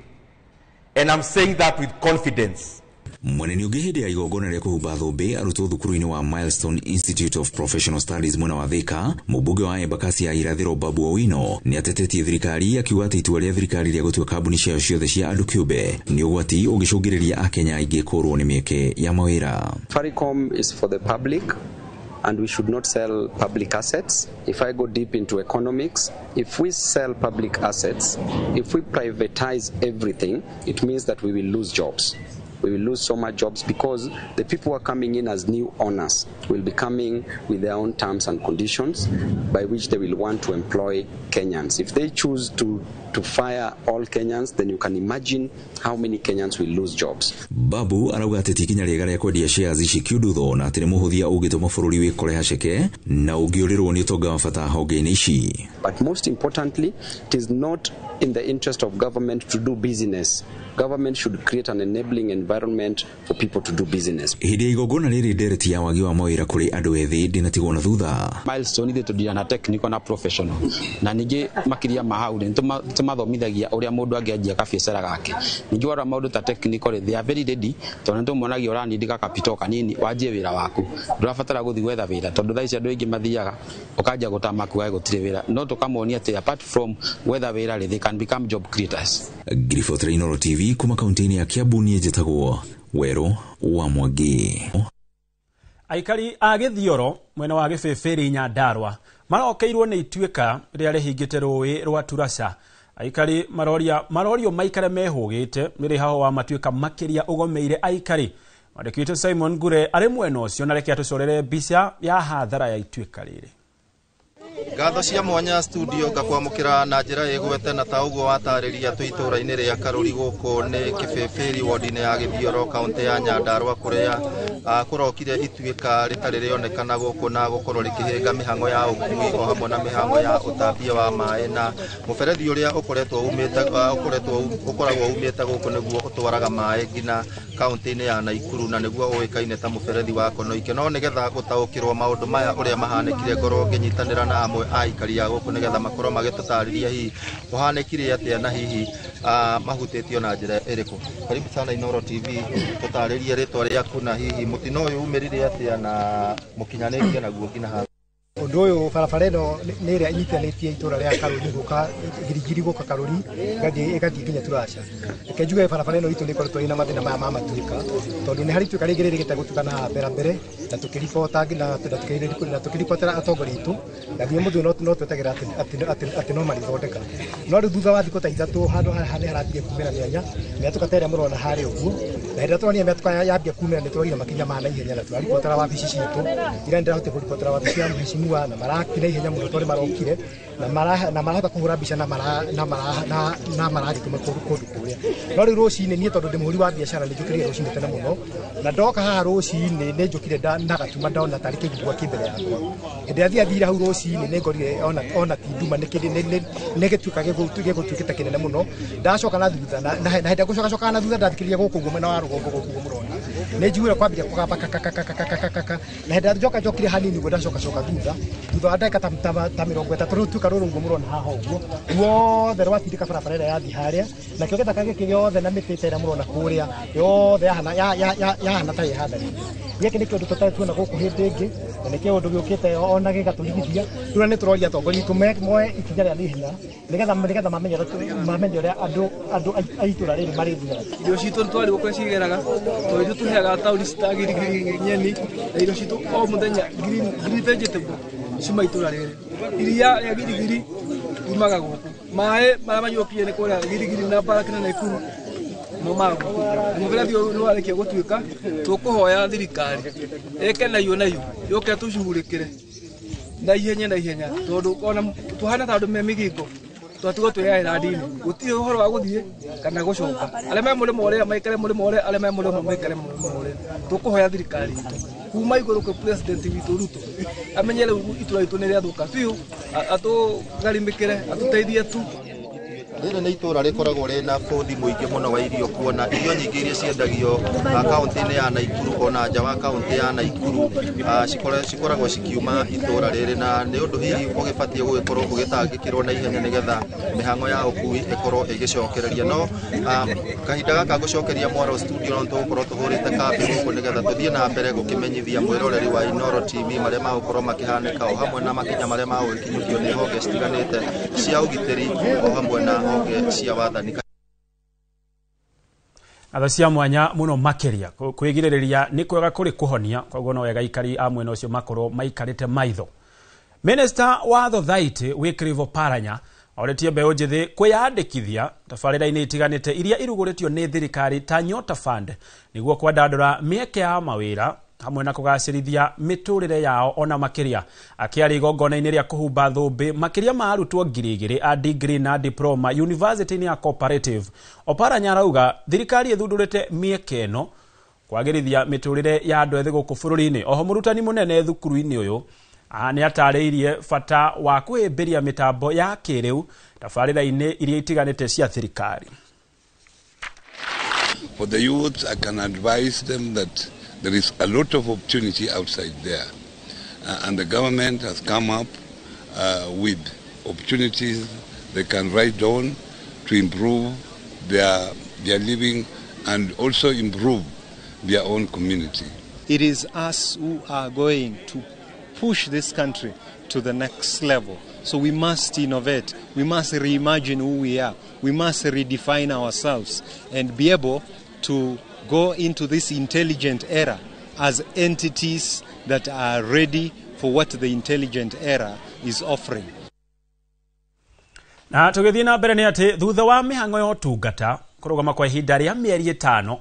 And I'm saying that with confidence. Mweneni ũngĩ hĩndĩ ya igongona rĩa kũhumba thũmbĩ arutwo thukuru-inĩ wa Milestone Institute of Professional Studies mwena wa Thika, mũmbunge wa Embakasi ya Irathĩro Babu Owino nĩ atetetie thirikari akiuga atĩ itua rĩa thirikari rĩa gũtua kambuni ciayo ciothe cia andũ kĩũmbe nĩ ũgwati ũngĩcũngĩrĩria Akenya aingĩ kũrwo nĩ mĩeke ya mawĩra. Safaricom is for the public and we should not sell public assets. If I go deep into economics, if we sell public assets, if we privatize everything, it means that we will lose jobs. We will lose so much jobs because the people who are coming in as new owners will be coming with their own terms and conditions by which they will want to employ Kenyans. If they choose to fire all Kenyans, then you can imagine how many Kenyans will lose jobs. Babu arauga atĩ ti ikinya rĩega rĩa kwendia shares ici kiundutho na atĩ nĩ mũhũthia ũngĩtũma bũrũri wĩkore haceke na ũngĩũrĩrwo nĩ ũtonga wa bata honge-inĩ ici. But most importantly, it is not in the interest of government to do business. Government should create an enabling environment for people to do business. Hĩndĩ ya igongona rĩrĩ ndereti ya wagi wa mawĩra kũrĩ andũ ethĩ ndĩnatigwo na thutha. Milestone ithuĩ tũndira na technical na professional na ningĩ makĩria ma hau nĩ tũmathomithagia ũrĩa mũndũ angĩanjia kabiacara gake. Ningĩ warora maũndũ ta technical they are very ready tondũ nĩ tũmonagia ũranindĩka capital kanini wanjie wĩra waku, ndũrabatara gũthiĩ gwetha wĩra tondũ thaa ici andũ aingĩ mathiaga ũkanjia gũtama kuga gũtirĩ wĩra, no tũkamonia atĩ apart from gwetha wĩra rĩ, they can become job creators. Ngiribotera Inooro TV kuma kaunti-inĩ ya Kiambu niĩ njĩtagwo Werũ wa Mwangi. Aikari a Gĩthioro mwena wa Gĩbĩbĩrĩ Nyandarua marokeirwo nĩ ituĩka rĩrĩa rĩhingĩte rũĩ rwa Turasa. Aikari marorio maikare mehũgĩte nĩ haho wa matuĩka makĩria ũgomeire aikari. Mwandĩki witũ Simon Ngure arĩ mwena ũcio na reke atũcorere mbica ya hathara ya ituĩka rĩrĩ. Ngatho cia mwanya studio ngakwamũkĩra na njĩra ĩgwete na ta ũguo watarĩria twĩ itũũra-inĩ rĩa Karũri gũkũ nĩ Kĩbĩbĩri ward-inĩ ya Gĩthioro kaũntĩ ya Nyandarua kũrĩa kũrokire ituĩka rĩtarĩ rĩonekana gũkũ na gũkorwo rĩkĩhĩnga mĩhang'o ya ũkui o hamwe na mĩhang'o ya ũtambia wa maĩ na mũberethi ũrĩa ũkoragwo umĩte gũkũ nĩguo ũtwaraga maĩ nginya kaũntĩ-inĩ ya Naikuru na nĩguo ũĩkaine ta mũberethi wa Konoike. No nĩgetha gũtaũkĩrwo maũndũ maya ũrĩa mahanĩkire ngorwo ngĩnyitanĩra na amwe a aikari a gũkũ nĩgetha makorwo magĩtũtarĩria hihi kũhanĩkire atĩa na hihi mahutĩtio na njĩra ĩrĩkũ. Karibu sana Inooro TV, tũtarĩrie rĩtwa rĩaku na hihi mũtino ũyũ umĩrire atĩa na mũkinyanĩtie naguo nginya haha. Ũndũ ũyũ barabara ĩno nĩ ĩrĩa ĩnyitanĩtie itũũra rĩa Karũri gũka Girigiri gũka Karũri ĩgathiĩ nginya Turasha. Reke njuge barabara ĩno itũ nĩ ĩkoretwo ĩna mathĩna maya ma matuĩka tondũ nĩ harĩ ituĩka rĩngĩ rĩrĩgĩte gũtuka na mbere mbere na tũkĩribota na tũkĩribotera atongoria aitũ na nginya mũthĩ no twetagĩra atĩ no marĩthondeka. No rĩu thutha wa thikũ ta ithatũ handũ haha nĩ harambia kumĩra mĩanya mĩatũka ta ĩrĩa mũrona harĩa ũguo, na hĩndĩ ĩrĩa tũronire mĩatũka yambia kumĩra nĩ tũroire makinya ma naihenya na tũraribotera wabici citũ ira nĩ ndĩrahotire kũribotera wabici ya mheshimiwa na marakire ihenya mũno tondũ marokire na marahota kũhũra mbica na maragĩtũma kũndũ kũrĩa. No rĩu rũcinĩ niĩ tondũ ndĩ mũhũri wa biacara nĩ njũkĩrire rũcinĩ tene mũno na ndoka haha rũcinĩ nĩ njũkire na gatuma ndona tarĩ kĩgua kĩ mbere yakwa. Hĩndĩ ĩrĩa thiathire hau rũcinĩ nĩ ngorire ona ti nduma nĩ gĩtuĩka gĩgũtuĩkĩte kĩnene mũno. Ndacoka na thutha na hĩndĩ ĩrĩa ngũcokacoka na thutha ndathikĩrĩria gũkũ ũguo mwena wa rũgongo gũkũ ũguo mũrona Nĩ njiguire kwambĩrĩria kũgamba kakakakakakaka na hĩndĩ ĩrĩa njokire hanini ũguo ndacokacoka thutha wa ndagĩka ta 30 rũtuĩka rũrũ ũguo mũrona haha ũguo ruothe rwatindĩka barabara ĩrĩa yathiĩ harĩa, nakĩo gĩthaka gĩkĩ gĩothe na mĩtĩ ta ĩrĩa mũrona kũrĩa yothe yahana ta ĩhanda rĩngĩ. Gĩkĩ nĩ kĩũndũ tũtarĩ tuona gũkũ hĩndĩ ĩngĩ na nĩ kĩũndũ gĩũkĩte ona gĩgatũrigithia. Rĩu nĩ tũroria atongoria aitũ moe ikinya rĩa naihenya nĩgetha mamenye ũrĩa andũ a itũra rĩrĩ marĩ thutha. Irio citũ nĩtwarigwo kũrĩa cigeraga tondũ ithuĩ tũheaga taũni cita Girigiri nyeni na irio citũ o mũthenya green vegetable ciuma itũra rĩrĩ. Iria rĩa Girigiri riumaga gũkũ, maĩ marĩa manyuokire nĩ kũrĩa Girigiri na Mbaraki na Naikuru maumaga gũkũ. Mũberethi ũyũ nĩwarĩkia gũtuĩka, tũkũhoya thirikari ĩke nayo yũke tũcuhurĩkĩre na ihenya tondũ ona tũhana ta andũ me mĩgingo twatigwo twĩyaĩra ndini, gũtirĩ ũhoro wa gũthiĩ kana gũcoka. Arĩa me mũrĩmo ũrĩa maikare mũrĩmo ũrĩa, arĩa me mũrĩmo maikare mũrĩmo ũrĩa. Tũkũhoya thirikari itũ kuma igũrũ kwĩ president witũ Ruto amenye rĩu itũra ritũ nĩ rĩathũka biũ, atũgarimĩkĩre, atũteithie tu. Rĩrĩ nĩ itũra rĩkoragwo rĩna bũthi mũingĩ mũno wa irio, kuona irio nyingĩ iria ciendagio kaũntĩ-inĩ ya Naikuru ona nja wa kaũntĩ ya Naikuru cikoragwo cikiuma itũra rĩrĩ, na nĩ ũndũ hihi ũgĩbatiĩ gũgĩkorwo ũgĩtangĩkĩrwo na ihenya nĩgetha mĩhang'o ya ũkui ĩkorwo ĩgĩcokereria. No kahinda gaka ngũcokeria mwaro studio no tũgũkorwo tũhũrĩte kambĩ gũkũ nĩgetha tũthiĩ na mbere gũkĩmenyithia mwĩroreri wa Inooro TV marĩa magũkorwo makĩhanĩka o hamwe na makinya marĩa magũgĩkinyũkio nĩ honge citiganĩte cia ũgitĩri o hamwe na honge cia wathani. Atha cia mwanya muno makiria kwigirĩrĩria nĩ kwega kũrĩ kũhonia, koguo no wega aikari a mwena ũcio makorwo maikarĩte maitho. Minister wa Thothaitĩ Wycliffe Oparanya orĩtie mbeũ njĩthĩ kwĩyandĩkithia tabarĩra-inĩ itiganĩte iria irugũrĩtio nĩ thirikari ta Nyota Fund nĩguo kwandandũra mĩeke ya mawĩra hamwe na kũgacĩrithia mĩtũrĩre yao ona makĩria. Akĩaria igongona-inĩ rĩa kũhumba thũmbĩ makĩria ma arutwo 2,000 a degree na diploma University-inĩ ya Cooperative, Oparanya arauga thirikari ĩthundũrĩte mĩeke ĩno kwagĩrithia mĩtũrĩre ya andũ ethĩ gũkũ bũrũri-inĩ. Oho mũrutani mũnene thukuru-inĩ ũyũ nĩ atarĩirie bata wa kwĩhĩmbĩria mĩtambo ya kĩrĩu tabarĩra-inĩ iria itiganĩte cia thirikari. For the youth, I can advise them that there is a lot of opportunity outside there, and the government has come up with opportunities they can write on to improve their living and also improve their own community. It is us who are going to push this country to the next level. So we must innovate, we must reimagine who we are, we must redefine ourselves and be able to go into this intelligent era as entities that are ready for what the intelligent era is offering. Na tũgĩthiĩ na mbere nĩ atĩ thutha wa mĩhang'o ya ũtungata kũrũgama kwa ihinda rĩa mĩeri 5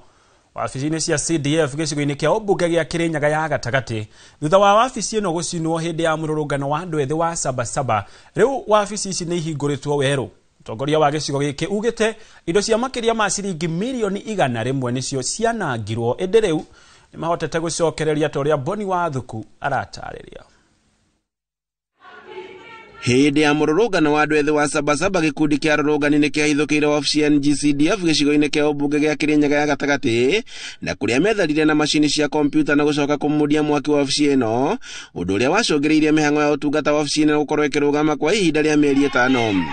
wabici-inĩ cia CDF gĩcigo-inĩ kĩa ũmbunge gĩa Kĩrĩnyaga ya gatagatĩ thutha wa wabici ĩno gũcinwo hĩndĩ ya mũrũrũngano wa andũ ethĩ wa Sabasaba, rĩu wabici ici nĩ ihingũrĩtwo werũ. Mũtongoria wa gĩcigo gĩkĩ ugĩte indo cia makĩria ma ciringi mirioni 100 nĩcio cianangirwo, ĩndĩ rĩu nĩmahotete gũcokereria ta ũrĩa Boni Wathuku aratarĩria. Hĩndĩ ya mũrũrũngano wa andũ ethĩ wa Sabasaba, gĩkundi kĩa arũrũngani nĩ kĩahithũkĩire wabici ya NGCDF gĩcigo-inĩ kĩa ũmbunge gĩa Kĩrĩnyaga ya gatagatĩ, na kũrĩa metharire na macini cia kompiuta na gũcoka kũmũdia mwaki wabici ĩno, ũndũ ũrĩa wacũngĩrĩirie mĩhang'o ya ũtungata wabici ĩno gũkorwo ĩkĩrũgama kwa ihinda rĩa mĩeri 5.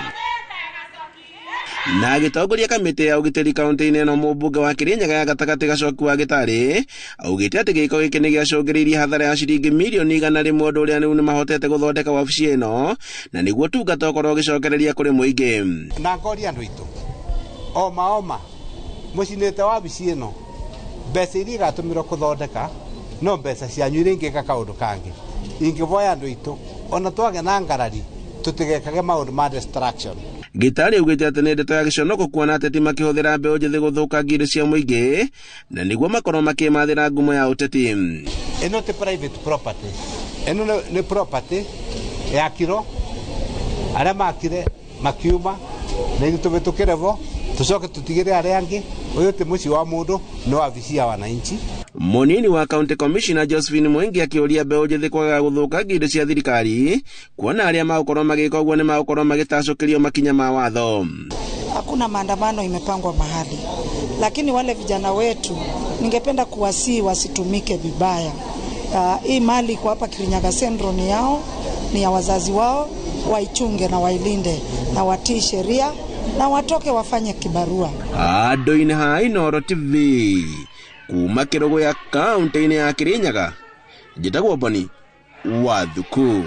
Na agĩtongoria kamĩtĩ ya ũgitĩri kaũntĩ-inĩ ĩno, mũmbunge wa Kĩrĩnyaga ya gatagatĩ Gacoki wa Gĩtarĩ augĩte atĩ gĩko gĩkĩ nĩ gĩacũngĩrĩirie hathara ya ciringi mirioni 100, ũndũ ũrĩa rĩu nĩmahotete gũthondeka wabici ĩno na nĩguo ũtungata ũkorwo ũgĩcokereria kũrĩ mũingĩ. Na ngoria andũ aitũ oma mũcinĩte wabici ĩno, mbeca iria igatũmĩrwo kũthondeka no mbeca cianyu iria ingĩka kaũndũ kangĩ. Ingĩvoya andũ aitũ ona twagĩa na ngarari tũtigekage maũndũ ma destruction. Gĩtarĩ augĩte atĩ nĩ ndeto ya gĩconoko kuona ateti makĩhũthĩra mbeũ njĩthĩ gũthũkangia indo cia mũingĩ na nĩguo makorwo makĩmathĩra ngumo ya ũteti. Ĩno ti private property, ĩno nĩ property yakirwo, arĩa makire makiuma na ithuĩ tũhĩtũkĩre bo tũcoke tũtigĩre arĩa angĩ. Ũyũ ti mũciĩ wa mũndũ, nĩ wabici ya wananchi. Mũnini wa County Commissioner Josephine Mwengi akĩũria mbeũ njĩthĩ kwagaga gũthũkangia indo cia thirikari kuona arĩa magũkorwo magĩka ũguo nĩ magũkorwo magĩtacũkĩrio makinya ma watho. Hakuna Hakuna maandamano imepangwa mahali, lakini wale vijana wetu ningependa kuwasihi wasitumike vibaya. Hii mali kwa hapa Kirinyaga Central ni yao, ni ya wazazi wao, waichunge na wailinde na watii sheria na watoke wafanye kibarua. Andũ-inĩ ha Inooro TV kuma Kĩrũgũya kaũntĩ-inĩ ya Kĩrĩnyaga, njĩtagwo Boni Wathuku.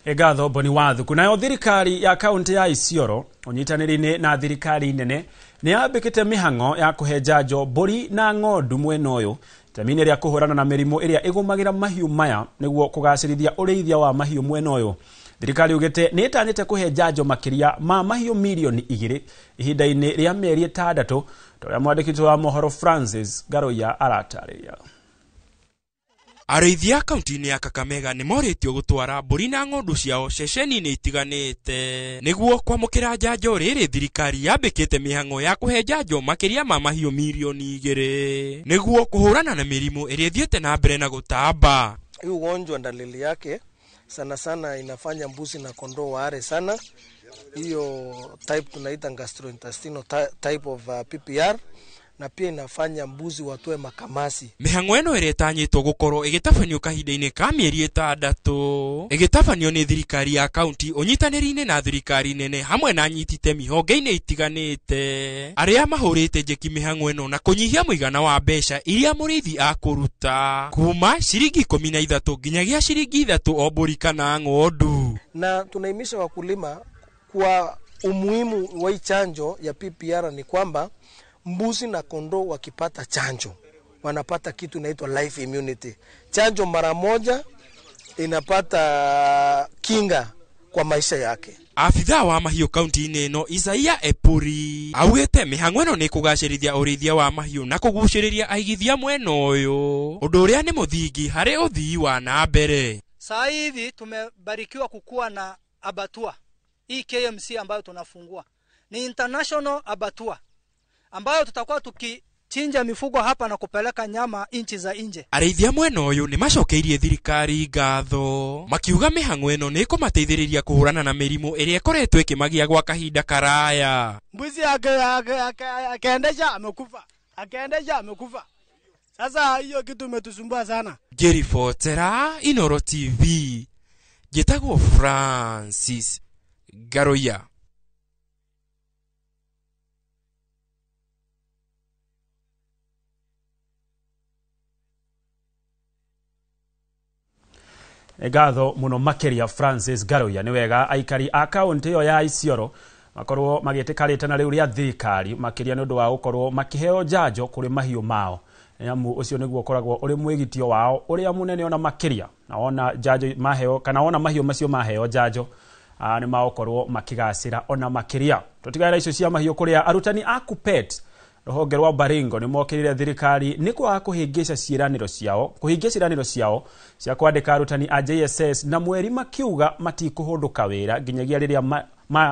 Ngatho Boni Wathuku. Nayo thirikari ya kaunti ya Isiolo ũnyitanĩri-inĩ na thirikari nene nĩ yambĩkĩte mĩhang'o ya kũhe njanjo mbũri na ng'ondu mwena ũyũ itemi-inĩ rĩa kũhũrana na mĩrimũ ĩrĩa ĩgũmagĩra mahiũ maya nĩguo kũgacĩrithia ũrĩithia wa mahiũ mwena ũyũ. Thirikari yugĩte nĩ ĩtanyĩte kũhe njanjo makĩria ma mahiũ mirioni 2 ihinda-inĩ rĩa mĩeri 6, ta ũrĩa mwandĩki wa mohoro Francis Garoya aratarĩria. Arĩithia kaunti-inĩ ya Kakamega nĩ morĩtio gũtwara mbũri na ng'ondu ciao ceceni-inĩ itiganĩte nĩguo kwamũkĩra njanjo rĩrĩ thirikari yambĩkĩte mĩhang'o ya kũhe njanjo makĩria ma mahiũ mirioni 2 nĩguo kũhũrana na mĩrimũ ĩrĩa ĩthiĩte na mbere na gũtamba. Hii ugonjwa dalili yake sana sana inafanya mbuzi na kondoo waare sana. Hiyo type tunaita gastrointestinal type of PPR, na pia inafanya mbuzi watoe makamasi. Mĩhang'o ĩno ĩrĩa ĩtanyĩtwo gũkorwo ĩgĩtabanio kahinda-inĩ ka mĩeri 6 ĩgĩtabanio nĩ thirikari ya kaunti ũnyitanĩri-inĩ na thirikari nene hamwe na anyiti itemi honge-inĩ itiganĩte arĩa mahũrĩte njeki mĩhang'o ĩno na kũnyihia mũigana wa mbeca iria mũrĩithi akũruta kuma ciringi 13 nginyagia ciringi 3 o mbũri kana ng'ondu. Na tunaimisha wakulima kwa umuhimu wa chanjo ya PPR ni kwamba mbuzi na kondoo wakipata chanjo wanapata kitu inaitwa life immunity. Chanjo mara moja inapata kinga kwa maisha yake. Afitha wa mahiũ kaunti-inĩ ĩno Isaia Epuri augĩte mĩhang'o ĩno nĩ kũgacĩrithia ũrĩithia wa mahiũ na kũgucĩrĩria aigithia mwena ũyũ, ũndũ ũrĩa nĩ mũthingi harĩ ũthii wa na mbere. Saa hivi tumebarikiwa kukuwa na abattoir hii KMC ambayo tunafungua ni international abattoir ambayo tutakuwa tukichinja mifugo hapa na kupeleka nyama inchi za nje. Arĩithia mwena ũyũ nĩ macokeirie thirikari ngatho makiuga mĩhang'o ĩno nĩ ĩkũmateithĩrĩria kũhũrana na mĩrimũ ĩrĩa ĩkoretwo ĩkĩmagia gwa kahinda karaya. Mbuzi akaendesha amekufa, akaendesha amekufa. Sasa hiyo kitu imetusumbua sana. Ngĩribotera Inooro TV njĩtagwo Francis Garoya. Ngatho muno makiria Francis Garoya. Nĩ wega aikari a kaunti ĩyo ya Isiolo makorwo magĩtĩka rĩtana rĩu rĩa thirikari makĩria nĩ ũndũ wa gũkorwo makĩheo njanjo kũrĩ mahiũ mao, nĩamu ũcio nĩguo ũkoragwo ũrĩ mwĩgitio wao ũrĩa mũnene ona makĩria, na wona njanjo maheo kana wona mahiũ macio maheo njanjo nĩ magũkorwo makĩgacĩra ona makĩria. Tũtigane na icio cia mahiũ kũrĩa arutani a KUPPET rũhonge rwa Baringo nĩ mokĩrĩire thirikari nĩ kwaga kũhingia ciĩranĩro ciao cia kwandĩka arutani a JSS na mweri makiuga matikũhũndũka wĩra nginyagia rĩrĩa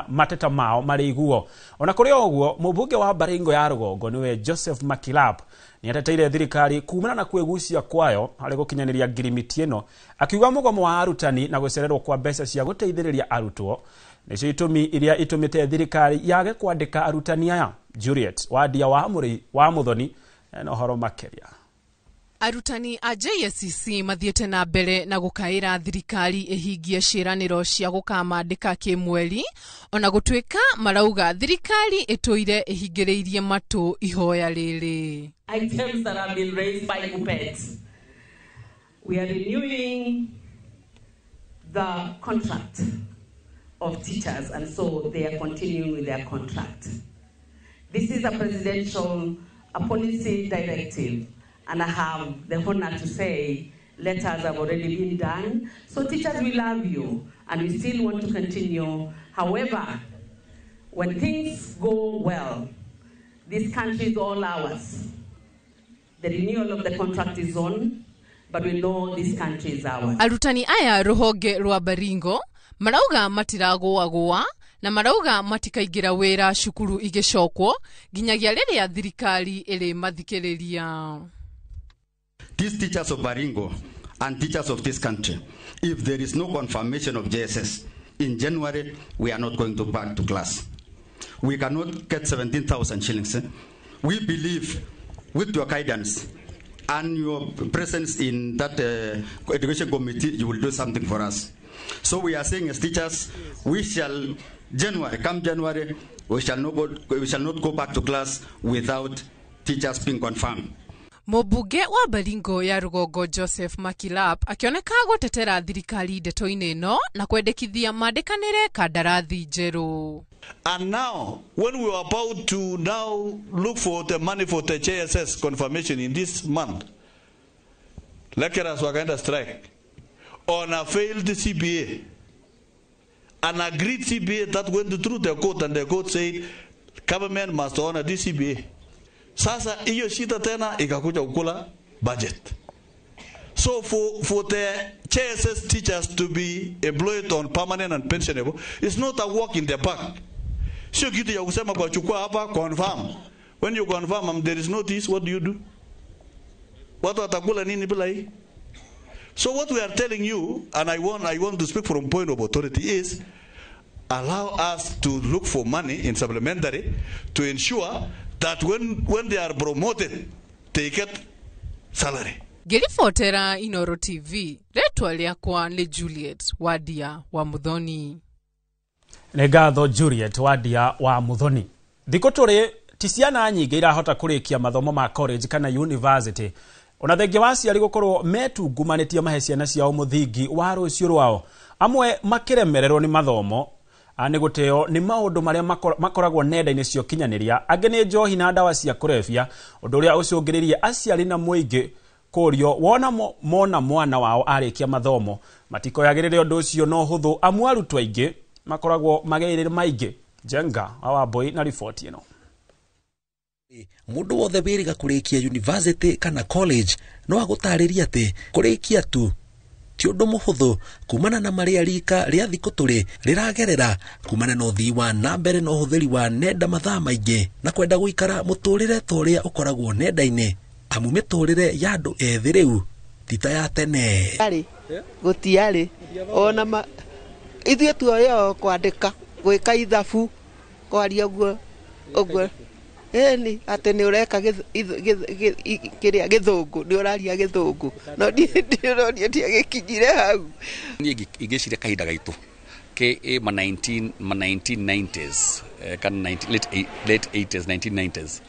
mateta mao marĩiguo. Ona kũrĩ o ũguo, mũmbunge wa Baringo ya rũgongo nĩwe Joseph Makilap nĩ ateteire thirikari kumana na kwĩgucia kwayo harĩ gũkinyanĩria ngirimiti ĩno, akiuga mũgomo wa arutani na gũcererwo kwa mbeca cia gũteithĩrĩria arutwo nĩcio itũmi iria itũmĩte thirikari yage kwandĩka arutani aya. Juliet Wadia wa Muthoni na ũhoro makĩria. Arutani a JSCC mathiĩte na mbere na gũkaĩra thirikari ĩhingie ciĩranĩro cia gũkamandĩka kĩmweri, ona gũtuĩka marauga thirikari ĩtũire ĩhingĩrĩirie matũ ihoya rĩrĩ. Items that have been raised by KUPPET. We are renewing the contract of teachers, and so they are continuing with their contract. This is a presidential policy directive, and I have the honor to say letters have already been done. So teachers, we love you, and we still want to continue. However, when things go well, this country is all ours. The renewal of the contract is on, but we know this country is ours. Arutani aya ruhonge rwa Baringo marauga matiragũagũa na marauga matikaingĩra wĩra cukuru igĩcokwo nginyagia rĩrĩa thirikari ĩrĩ mathikĩrĩria. These teachers of Baringo and teachers of this country, if there is no confirmation of JSS in January, we are not going to back to class. We cannot get 17,000 shillings. We believe with your guidance and your presence in that education committee, you will do something for us. So we are saying as teachers, we shall, come January, we shall not go back to class without teachers being confirmed. Mũmbunge wa Baringo ya Rũgongo Joseph Makilap akĩoneka gũtetera thirikari ndeto-inĩ ĩno na kwendekithia mandĩkanĩre kandarathi njerũ. And now, when we were about to now look for the money for the JSS confirmation in this month, lecturers wakaenda strike on a failed CBA, an agreed CBA that went through the court, and the court said government must honor this CBA. Sasa hiyo shida tena ikakuja kukula budget. So for the JSS teachers to be employed on permanent and pensionable, it's not a walk in the park. Sio kitu ya kusema kwa chukua hapa confirm. When you confirm there is no this, what do you do? Watu watakula nini bila hii? So what we are telling you, and I want to speak from point of authority, is allow us to look for money in supplementary to ensure that when they are promoted, they get salary. Ngĩribotera Inoro TV, rĩtwa rĩakwa nĩ Juliet Wadia wa Muthoni. Nĩ ngatho Juliet Wadia wa Muthoni. Thikũ tũrĩ ti ciana nyingĩ irahota kũrĩkia mathomo ma college kana university. Ona thengia wa aciari gũkorwo metungumanĩtie mahe ciana ciao mũthingi wa rũciũ rwao. Amwe makĩremererwo nĩ mathomo nĩ gũteo nĩ maũndũ marĩa makoragwo nenda-inĩ cia ũkinyanĩria, angĩ nĩ njohi na ndawa cia kũrebia, ũndũ ũrĩa ũcũngĩrĩirie aciari na mũingĩ kũrio wona mona mwana wao arĩkia mathomo matikoyagĩrĩre ũndũ ũcio no hũthũ, amu arutwo aingĩ makoragwo mageirĩre maingĩ. Jenga wa Wambui na riboti ĩno. Mũndũ wothe wĩrĩga kũrĩkia university kana college no agũtarĩrie atĩ kũrĩkia tu ti ũndũ mũhũthũ kumana na marĩa rika rĩa thikũ tũrĩ rĩragerera kumana na ũthii wa na mbere na ũhũthĩri wa nenda mathaa maingĩ na kwenda gũikara mũtũrĩre ta ũrĩa ũkoragwo nenda-inĩ, amu mĩtũrĩre ya andũ ethĩ rĩu ti ta ya tene. Gũtiarĩ ona ithuĩ tuoyo kwandĩka gwĩka ithabu kwaria ũguo ũguo ĩni atĩ nĩ ũreka kĩrĩa gĩthũngũ nĩ ũraria gĩthũngũ no niĩ ndiagĩkinyire hau. Niĩ ingĩciria kahinda gaitũ ke ma 1990s kana late 80s 1990s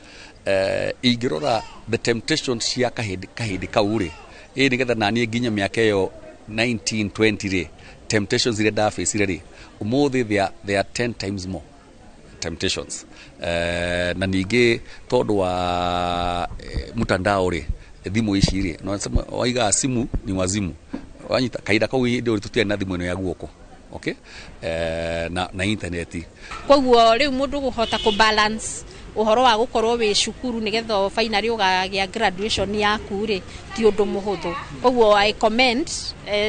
ingĩrora the temptation cia kahĩndĩ kau rĩ ĩ nĩgetha naniĩ nginya mĩaka ĩyo 1920 rĩ temptations iria ndabĩcire rĩ ũmũthĩ they are 10 times more temptations na ningĩ tondũ wa mtandao rĩ thimũ ici rĩ no waiga simu ni wazimu wanyita kahinda kau hĩndĩ ĩyo tũtiarĩ na thimũ ĩno ya guoko, okay, na interneti. Koguo rĩu mũndũ gũhota kũ balance ũhoro wa gũkorwo wĩ cukuru nĩgetha finally ũgagĩa graduation yaku rĩ ti ũndũ mũhũthũ. Koguo I commend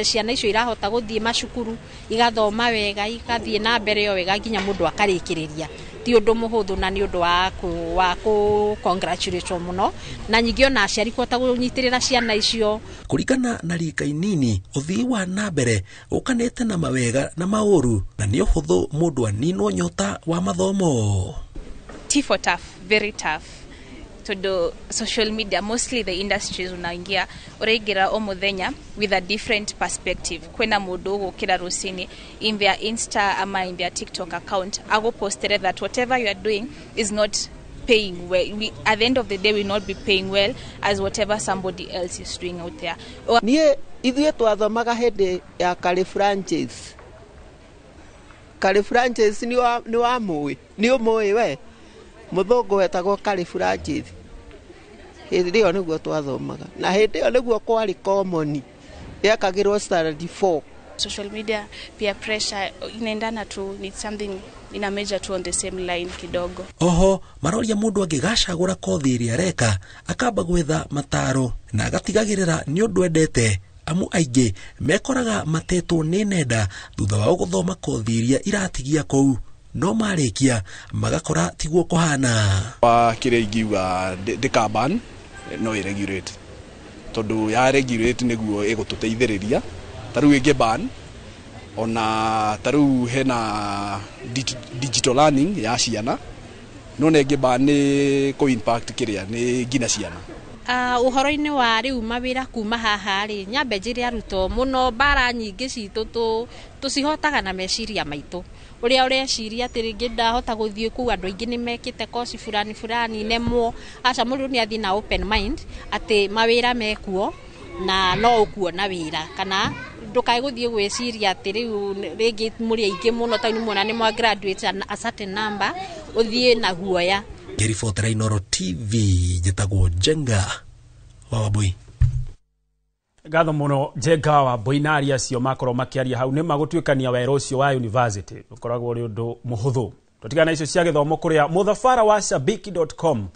ciana icio irahota gũthiĩ macukuru igathoma wega igathiĩ na mbere o wega nginya mũndũ akarĩkĩrĩria. Ti ũndũ mũhũthũ na nĩ ũndũ wa kũ congratulate mũno, na nyingĩ ona aciari kũhota kũnyitĩrĩra ciana icio. Kũringana na rika inini ũthii wa na mbere ũkanĩte na mawega na maũru na nĩ ũhũthũ mũndũ aninwo nyota wa mathomo. T for tough, very tough. To do social media, mostly the industries unaingia uraingira o muthenya with a different perspective. Kwena mundu gukira rucini in their Insta ama in their TikTok account ago postere that whatever you are doing is not paying well. We, at the end of the day, will not be paying well as whatever somebody else is doing out there. Nie ithuĩ twathomaga hĩndĩ ya Kari Francis. Kari Francis ni wa mũĩ, ni ũmũĩ we. Mũthũngũ wetagwo Kari Francis. Hĩndĩ ĩyo nĩguo twathomaga na hĩndĩ ĩyo nĩguo kwarĩ common yekagĩrwo standard 4. Social media peer pressure inaendana tu, ni something ina major tu on the same line kidogo. Oho maroria mundu angĩgacagũra kothi ĩrĩa areka akamba gwetha mataro na agatigagĩrĩra nĩ ũndũ endete, amu aingĩ mekoraga matetwo nĩ nenda thutha wao gũthoma kothi iria iratigia kũu no marĩkia magakora tiguo kũhana. Wa kĩrĩa ingiuga ndĩkaban no ĩregulate, tondũ ya regulate nĩguo ĩgũtũteithĩrĩria. Ta rĩu ĩngĩ ban Ona ta rĩu hena digital learning ya ciana, no nengĩ nĩ kũ impact kĩrĩa nĩ nginya ciana. Ũhoro-inĩ wa rĩu mawĩra kuma haha rĩ, nyambe njĩre arutwo mũno, mbara nyingĩ citũ tũcihotaga na meciria maitũ. Ũrĩa ũreciria atĩ rĩngĩ ndahota gũthiĩ kũu, andũ aingĩ nĩ mekĩte koci fulani fulani nemwo. Aca, mũndũ nĩ athiĩ na open mind atĩ mawĩra mekuo na no ũkuona wĩra, kana ndũkae gũthiĩ gwĩciria atĩ rĩu rĩngĩ mũrĩ aingĩ mũno, tondũ nĩ muona nĩ mwa graduate a certain number, ũthiĩ na guoya. Ngĩribotera Inooro TV, njĩtagwo Njenga wa Wambui. Ngatho mũno Njenga wa Mbui na aria acio makorwo makĩaria hau nĩ magũtuĩkania wera ũcio wa university ũkoragwo ũrĩ ũndũ mũhũthũ. Tũtigana na icio cia gĩthomo kũrĩa mũthabara wa shabiki.com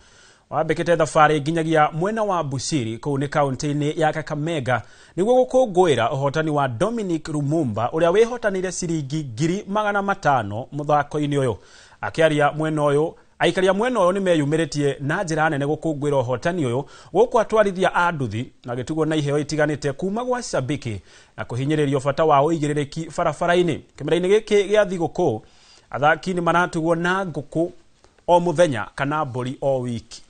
wambĩkĩte thabarĩ nginyagia mwena wa Bushiri kũu nĩ kaunti-inĩ ya Kakamega nĩguo gũkũngũĩra ũhotani wa Dominic Lumumba ũrĩa wĩhotanĩire ciringi 500,000 mũthako-inĩ ũyũ. Akĩaria mwena ũyũ, aikaria mwena ũyũ nĩmeyumĩrĩtie na njĩra nene gũkũngũĩra ũhotani ũyũ gũkũ atwarithia a nduthi magĩtugwo na iheo itiganĩte kuma gwa shabiki na kũhinyĩrĩrio bata wa ũigĩrĩrĩki barabara-inĩ. Kĩmera-inĩ gĩkĩ gĩa thigũkũ athaki nĩ maratugwo na ngũkũ o mũthenya kana mbũri o wiki.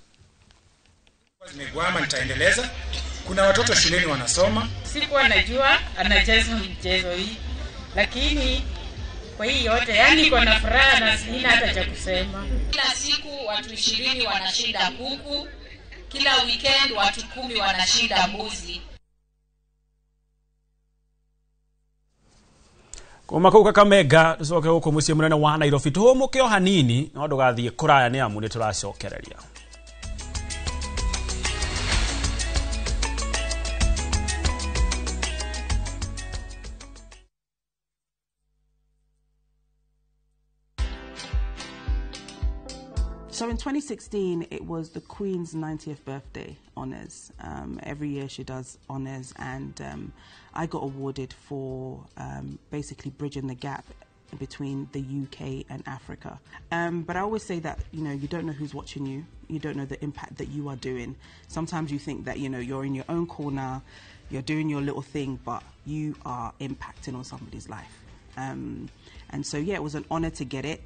Nimegwama, nitaendeleza. Kuna watoto shuleni wanasoma. Sikuwa najua anacheza mchezo hii, lakini kwa hii yote yani niko na furaha na sina hata cha kusema. Kila siku watu 20 wanashinda kuku, kila weekend watu 10 wanashinda mbuzi. Kuma kũu Kakamega tũcoke gũkũ mũciĩ mũnene wa Nairobi tũhũmũke o hanini no ndũgathiĩ kũraya nĩ amu nĩ tũracokereria. So in 2016, it was the Queen's 90th birthday honours. Every year she does honours, and I got awarded for basically bridging the gap between the UK and Africa. But I always say that, you know, you don't know who's watching you. You don't know the impact that you are doing. Sometimes you think that, you know, you're in your own corner, you're doing your little thing, but you are impacting on somebody's life. And so, yeah, it was an honour to get it.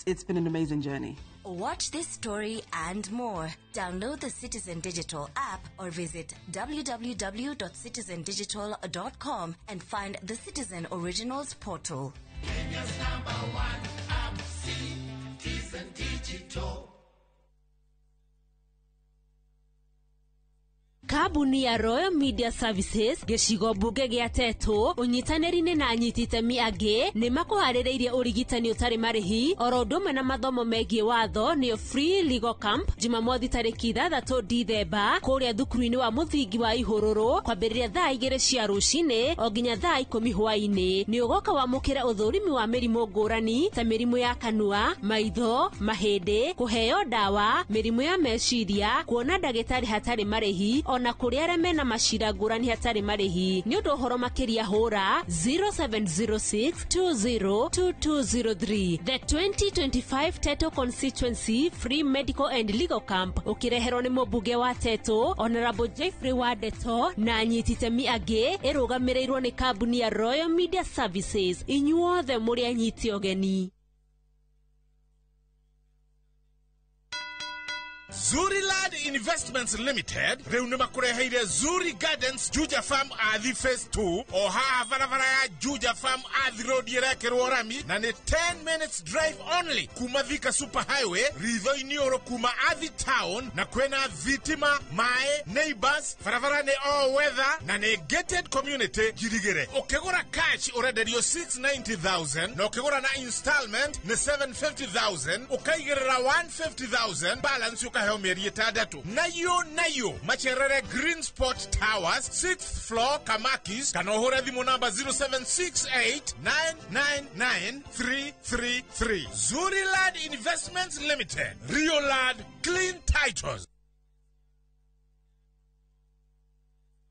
It's been an amazing journey. Watch this story and more. Download the Citizen Digital app or visit www.citizendigital.com and find the Citizen Originals portal. Kenya's number one app, Citizen Digital. Kambuni ya Royal Media Services gĩcigo mbunge gĩa Tetu ũnyitanĩri-inĩ na anyiti itemi angĩ nĩ makũharĩrĩirie ũrigitani ũtarĩ marĩhi oro ũndũ ũmwe na mathomo megiĩ watho nĩyo Free Legal Camp Jumamothi tarĩki 6 Dithemba kũrĩa thukuru-inĩ wa mũthingi wa Ihũrũrũ kwambĩrĩria thaa 2 cia rũcinĩ o nginya thaa 10 hwaĩ-inĩ. Nĩ ũgoka wamũkĩra ũthũrimi wa mĩrimũ ngũrani ta mĩrimũ ya kanua, maitho, mahĩndĩ, kũheo ndawa, mĩrimũ ya meciria, kuona ndagĩtarĩ hatarĩ marĩhi ona kũrĩa arĩa mena macira ngũrani hatarĩ marĩhi. Nĩ ũndũ ũhoro makĩria hũra 0706202203. The 2025 Tetu Constituency Free Medical and Legal Camp ũkĩreherwo nĩ mũmbunge wa Tetu Honorable Jeffrey Wadeto na anyiti itemi angĩ, ĩrũgamĩrĩirwo nĩ kambuni ya Royal Media Services. Inyuothe mũrĩ anyiti ũgeni. Zuri Land Investments Limited rĩu nĩ makũreheire Zuri Gardens Juja Farm Athi Phase 2 o haha barabara ya Juja Farm Athi Road ĩrekĩrwo rami na nĩ 10 minutes drive only kuma Thika Super Highway ritho-inĩ ũrũ kuma Athi Town, na kwĩna thitima, maĩ, neighbors, barabara nĩ all weather na nĩ gated community. Njirigĩre ũkĩgũra cash ũrenderio 690,000 na ũkĩgũra na installment nĩ 750,000 ũkaigĩrĩra 150,000 balance ũkaheo mĩeri 6. Nayo macerere Green Spot Towers 6th floor Kamakis, kana ũhũre thimũ namba 0768999333. Zuri Land Investments Limited, Rio Land, clean titles.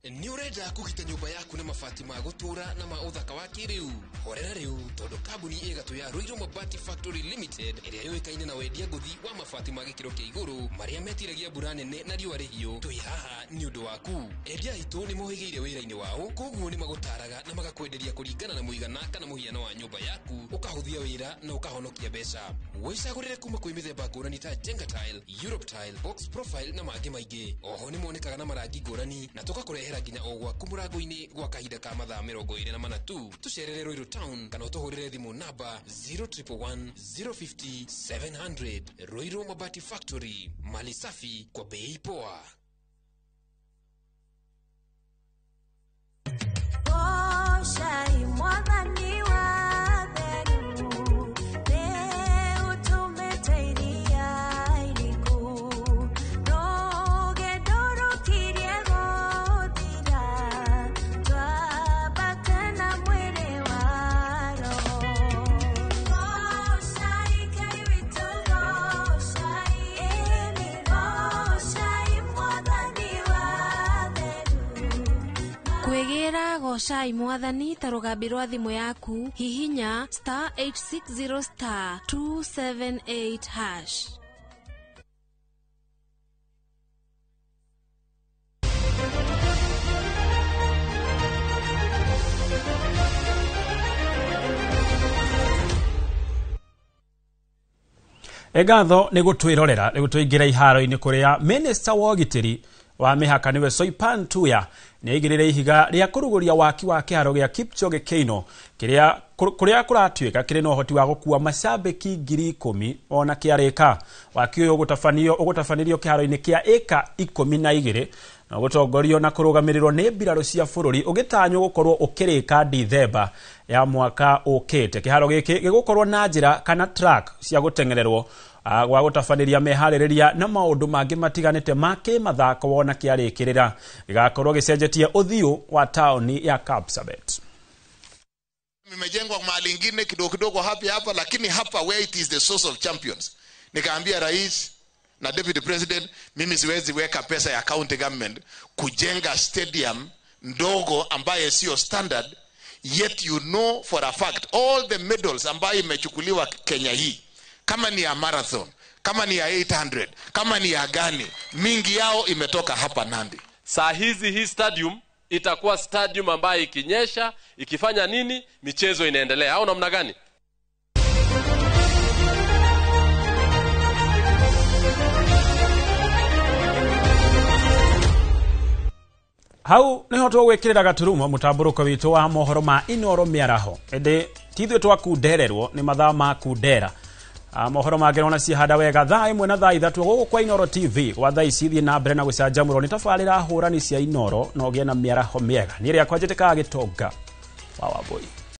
Nĩ ũrenda kũgita nyũmba yaku na mabati ma gũtũũra na ma ũthaka wa kĩrĩu? Horera rĩu, tondũ kambuni ĩgatũ ya Ruiru Mabati Factory Limited, ĩrĩa yũĩkaine na wendia ngũthi wa mabati ma gĩkĩro kĩa igũrũ marĩa metiragia mbura nene na riũa rĩhiũ, twĩ haha nĩ ũndũ waku. Endia aitũ nĩ mohĩgĩire wĩra-inĩ wao, koguo nĩ magũtaraga na magakwenderia kũringana na mũigana kana mũhiano wa nyũmba yaku, ũkahũthia wĩra na ũkahonokia mbeca. Wĩcagũrĩre kuma kwĩ mĩthemba ngũrani ta Jenga Tile, Europe Tile, Box Profile na mangĩ maingĩ. Oho nĩ monekaga na marangi ngũrani na tũgakũrehera nginya o gwaku mũrango-inĩ gwa kahinda ka mathaa 24 tu. Tũcerere Ruiru Town kana ũtũhũrĩre thimũ namba 0111 050 700. Ruiru Mabati Factory, mali safi kwa bei poa. Goshai mwathani wa theru, rĩu tũmĩte iria iriku, rũgendo rũkirie gũthira, twambate na mwĩrĩ wa roho. Goshai Ngai witũ, goshai, ĩni goshai mwathani wa theru. Kwĩgĩra gocai mwathani ta rũgambi rwa thimũ yaku, hihinya star 860 star 278 hash. Ngatho nĩ gũtwĩrorera rĩu tũingĩre iharo-inĩ kũrĩa minista wa ũgitĩri wa mĩhaka nĩwe Soipan Tuya nĩ aigĩrĩire ihiga rĩa kũrugũria waki wa kĩharo gĩa Kipchoge Keino kĩrĩa kũrĩa kũratuĩka kĩrĩ na ũhoti wa gũkua macambĩki 10,000 ona kĩarĩka. Waki ũyũ ũgũtabanĩrio kĩharo-inĩ kĩa ĩka 12 na ũgũtongorio na kũrũgamĩrĩrwo nĩ mbirarũ cia bũrũri, ũgĩtanywo gũkorwo ũkĩrĩka Dithemba ya mwaka ũkĩte. Kĩharo gĩkĩ gĩgũkorwo na njĩra kana track cia gũteng'ererwo gwa gũtabanĩria meharĩrĩria na maũndũ mangĩ matiganĩte ma kĩmathako wona kĩarĩkĩrĩra. Gĩgakorwo gĩcenjetie ũthiũ wa taũni ya Kapsabet. Imejengwa mahali ingine kidogo kidogo hapa hapa, lakini hapa where it is the source of champions. Nikaambia rais na deputy president, mimi siwezi weka pesa ya county government kujenga stadium ndogo ambaye sio standard, yet you know for a fact all the medals ambayo imechukuliwa Kenya hii, kama ni ya marathon, kama ni ya 800, kama ni ya gani, mingi yao imetoka hapa Nandi. Saa hizi hii stadium itakuwa stadium ambayo ikinyesha, ikifanya nini, michezo inaendelea au namna gani? Hau niho tũgwĩkĩrĩra gaturumo mũtambũrũko witũ wa mohoro ma Inoro mĩaraho, ĩndĩ ti ithuĩ twakundererwo nĩ mathaa ma kundera. Mohoro mangĩ nona cihanda wega thaa 1 na thaa 3 gũkũ kwa Inoro TV. Gwa thaa ici thiĩ na mbere na gũcanjamũrwo nĩ tabarĩra hũrani cia Inoro na ũgĩe na mĩaraho mĩega. Niĩ rĩakwa njĩtĩkaga Gĩtonga wa Wambũi.